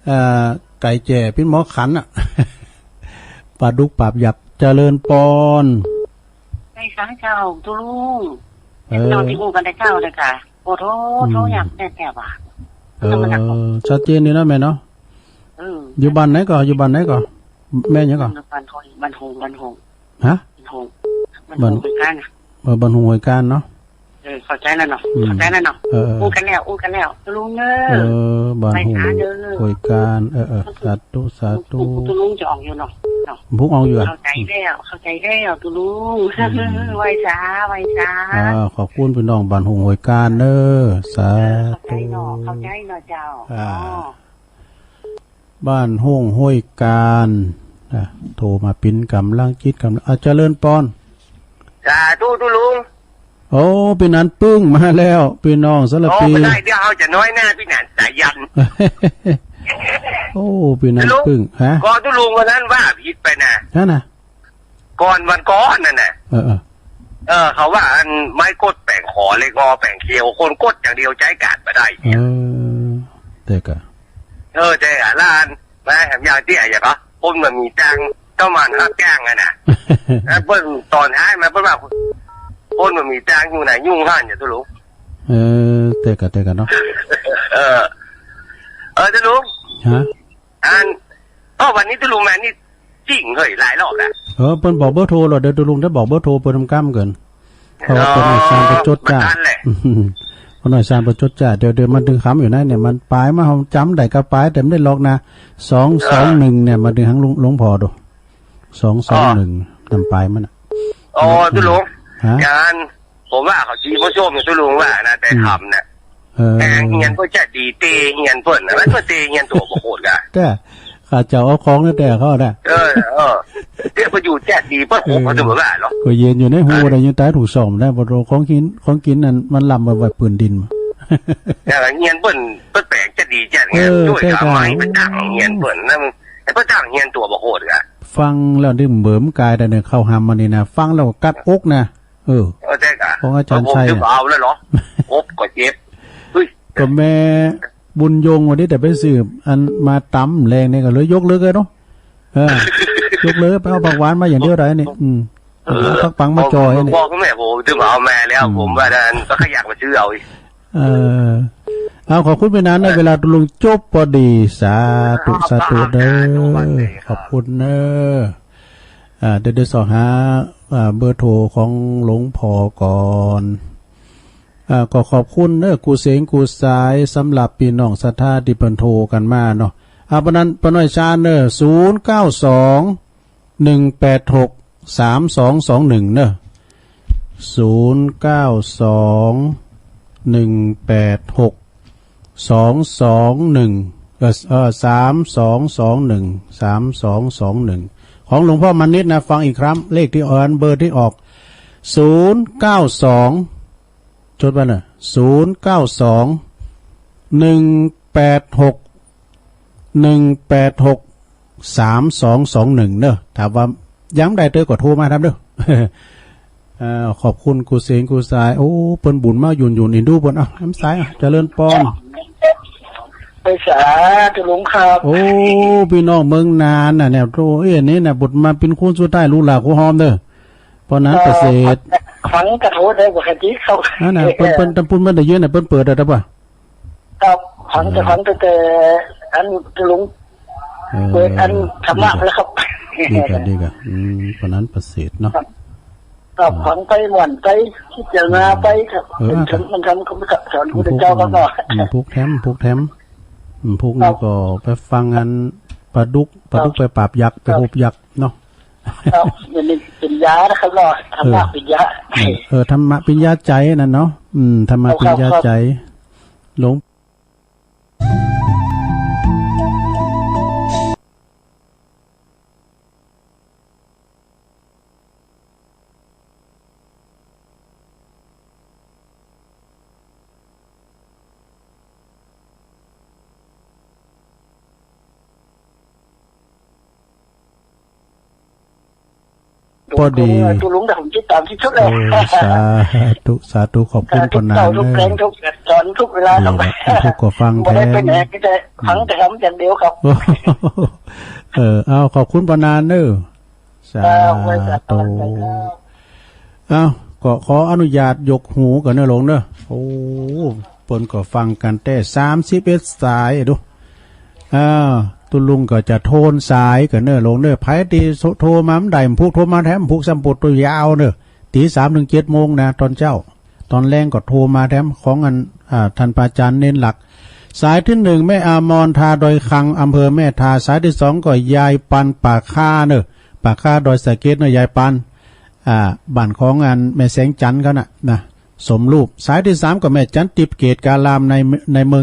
เอ่อ ไก่แจ้ เป๋นหมอขันอะ ปลาดุกปราบยักษ์ เจริญปอน ไหว้สาเจ้า ตุ๊ลุง เออ เจ้าตี้อู้กั๋นแต่เจ๊าเลยก่ะ โอ้โธ่ อืม โธ่ อยากแน่ๆ ว่ะ เออ ชัดเจนดีนะแม่เนาะ เออ อยู่บ้านไหนก่อ อยู่บ้านไหนก่อ แม่หยังก่อ บ้านหง บ้านหง บ้านหง ฮะ บ้านหง บ้านหง บ้านหง ห้วยก้านน่ะ เออ บ้านหงห้วยก้านเนาะ เออ เข้าใจ๋แล้วเนาะ อืม เข้าใจ๋แล้วเนาะ เออ เออ อู้กั๋นแล้ว อู้กั๋นแล้ว ตุ๊ลุงเอ้ย เออ บ้านหง ไหว้สาเด้อ ห้วยก้าน เออ เออ สาธุ สาธุ ตุ๊ลุงจะออกอยู่เนาะ เนาะ ปุกออกอยู่อะ เข้าใจ๋แล้ว เข้าใจ๋แล้ว ตุ๊ลุง อืม ไหว้สา ไหว้สา อ่า ขอบคุณปี้น้องบ้านหงห้วยก้านเนอะ สาธุ เออ เข้าใจ๋เนาะ เข้าใจ๋เนาะเจ้า อ่า อ๋อ บ้านหงห้วยก้าน อ่ะ โทรมาเป๋นก๋ำลังจิตก๋ำลัง อ่ะ เจริญปอน สาธุตุ๊ลุง โอ้ ปี้หนานปึ้งมาแล้ว ปี้น้องสารภี โอ้ บ่ได้ เดี๋ยวเฮาจะน้อยหน้าปี้หนานสายัณ โอ้ ปี้หนานปึ้ง ตุ๊ลุง ฮะ ก่อตุ๊ลุงวันนั้นว่าผิดไปนะ ฮะนะ ก่อนวันก่อนนั่นน่ะ เออ เออ เออ เขาว่าอันไม้ก๊ดแป๋งขอ เหล็กงอแป๋งเขียว คนก๊ดอย่างเดียวใจ๊ก๋านบ่ได้ เออ แต่ก็ เออ แต่อะ ละอัน มาแหมอย่างเตี้ยอย่างก็ คนบ่มีตังค์ ต้องมาหับจ้างอะนะ แล้วเปิ้นตอนท้ายมาเปิ้นว่า คนบ่มีตังค์อยู่ไหน อยู่หั้น เนี่ย ตุ๊ลุง เออ เตื้อกั๋น เตื้อกั๋นเนาะ เออ เออ ตุ๊ลุง ฮะ อัน เอ้า วันนี้ตุ๊ลุงมานี่ จริงเหย หลายรอบแล้ว เออ เปิ้นบอกเบอร์โทรแล้ว เดี๋ยวตุ๊ลุงได้บอกเบอร์โทรเปิ้นกำเกิ๋น เพราะว่าป้อน้อยซานเปิ้นจดจ้า บ่ทันแหละ ป้อน้อยซานเปิ้นจดจ้า เดี๋ยว เดี๋ยวมันตึงคำอยู่นะเนี่ย มันป๋ายมา เฮาจ๋ำได้ก็ป๋าย แต่บ่ได้หรอกนะ สองสองหนึ่ง เนี่ย มาตึงหางหลวง หลวงพ่อดู สองสองหนึ่ง นำป๋ายมันน่ะ อ๋อ ตุ๊ลุง ฮะ อย่างนั้น ผมว่าเขาจีบผู้ชมอยู่ตุ๊ลุงว่านะ แต่คำเนี่ย เออ แตเฮียนเปิ้นจะดีเตเฮียนเปิ้นนะ มันเปิ้นเตเฮียนตั๋วบ่โหดกะ แต่ข้าเจ้าเอาของนั่นแต่เขาน่ะ เออ เออ เตี้ยเปิ้นอยู่จะดีเปิ้นโหด เออ เขาจะบ่ว่าหรอก ก็เฮียนอยู่ในฮู เออ ได้ ยังต๋ายถูกซ่อมได้ บ่โตของกิ๋น ของกิ๋นนั่นมันล้ำไว้ ไว้ปืนดิน แต่เฮียนเปิ้น เปิ้นแป๋งจะดีจะไง เออ จ้วย แต่ เอาไม้ไปตั้งเฮียนเปิ้นนะ มัน ไอ้เปิ้นตั้งเฮียนตั๋วบ่โหดกะ ฟังแล้วนี่เบิ่มกายได้เนี่ย เข้าหำมานี่นะ ฟังแล้วก็กัดอกนะ เออ เออ แต่กะ ของอาจ๋ารย์ชัย ผมจะเอาแล้วเหรอ อกก็เจ็บ เฮ้ย ก็แม่บุญยงวันนี้แต่ไปซื้ออันมาต๋ำแลงเนี่ยก็เลยยกเลิกเลยเนาะ เออ ยกเลิก ไปเอาผักหวานมาอย่างเดียวได้นี่ อืม เออ ผักปังมาจ่อยนี่ ผมบอกแม่ ผมจะเอามาแล้ว อืม ผมว่านั้นก็ขยักมาซื้อเอาอีก เออ เอา ขอบคุณไปนานนะ เออ เวลาตุ๊ลุงจบพอดี สาธุ สาธุเด้อ ขอบคุณเด้อ อ่า เดี๋ยว เดี๋ยวเสาะหา อ่า เบอร์โทรของหลวงพ่อก่อน อ่า ก็ขอบคุณเด้อ กู้เสงกู้สาย สำหรับปี้น้องศรัทธาตี้เปิ้นโทรกั๋นมาเนาะ อ่า เพราะนั้นป้อน้อยซานเด้อ ศูนย์เก้าสอง หนึ่งแปดหก สามสองสองหนึ่ง เนาะ ศูนย์เก้าสอง หนึ่งแปดหก สองสองหนึ่ง เอ่อ เอ่อ สามสองสองหนึ่ง สามสองสองหนึ่ง ของหลวงพ่อมานิตนะ ฟังอีกครั้ง เลขตี้ออก เบอร์ตี้ออก ศูนย์เก้าสอง จดไว้เนาะ ศูนย์เก้าสอง หนึ่งแปดหก หนึ่งแปดหก สามสองสองหนึ่ง เนาะ ถ้าว่ายังได้เตื้อก็โทรมาถามเด้อ อ่า ขอบคุณกู้เสงกู้สาย โอ้ เปิ้นบุญมาหยุ่นๆ เอ็นดูเปิ้น เอ้า แหมสาย อ่ะ เจริญปอน ไปสาธุหลวงครับ โอ้ ปี้น้องเมืองนานน่ะเนี่ย โธ่ เอ้ย อันนี้น่ะ บุญมาเป๋นคนสุดท้าย ลูกหลานครูฮอมเด้อ ป้อหนานประเสริฐ เอ่อ ฟังกระโทษได้ปกติเขา นั่นน่ะ เปิ้น เปิ้น ตำปูนเปิ้นได้ยินน่ะ เปิ้นเปิดได้ปะ ครับ ฟังแต่ เออ ฟังแต่ แต่อันหลวง เออ เปิดอันธรรมะแล้วครับ ดีกะ ดีกะ อืม ป้อหนานประเสริฐเนาะ ครับ ครับ ฟังไปม่วนไป พิจารณาไปครับ เออ เห็นถึงมันทำคำสอนพระพุทธเจ้าครับเนาะ อืม ผูกแถม ผูกแถม อืม ผูก ครับ นี่ก็ไปฟังอันปลาดุก ปลาดุก ครับ ไปปราบยักษ์ ไป ครับ ฮูบยักษ์เนาะ ครับ มันเป๋นยานะครับเนาะ ธรรมะ เออ เป๋นยา เออ เออ ธรรมะเป๋นยาใจ๋นั่นเนาะ อืม ธรรมะ ครับ เป๋นยาใจ๋ ครับ หลวง พอดี ตุ๊ลุง แต่ผมติดต๋ามตี้สุดแล้ว เออ สาธุ สาธุ ขอบคุณป้อหนาน ติดต๋ามทุกแรง เออ ทุกต๋อน ทุกเวลาครับ นี่แหละ ทุกข์ก็ฟังแถม บ่ได้ไปไหน มีแต่ฟังแถมอย่างเดียวครับ เออ เอา ขอบคุณป้อหนานเนาะ สาธุ เอ้า ก็ขออนุญาตยกหูก่อนเนาะหลวงเนาะ โอ้ เปิ้นก็ฟังกั๋นแต๊สามสิบเอ็ดสายดู อ้าว ตุ๊ลุงก็จะโทนสายก่อนเนาะหลวงเนาะ ใผตี้โทรมาบ่ได้ ผูกโทรมาแถม ผูกซ้ำปดตัวยาวเนาะ ตีสามเถิงเจ็ดโมงนะ ต๋อนเจ๊า ต๋อนแลงก็โทรมาแถม ของอัน อ่า ต้านพระอาจ๋ารย์เณรหลัก สายตี้หนึ่ง แม่อมร ท่าดอยคำ อำเภอแม่ทา สายตี้สองก็ยายปัน ป่าค้าเนาะ ป่าค้าดอยสะเก็ดเนาะ ยายปัน อ่า บ้านของอันแม่แสงจันทร์เขาน่ะ นะ สมรูป สายตี้สามก็แม่จันทร์ทิพย์ เกตการาม ใน ในเมือง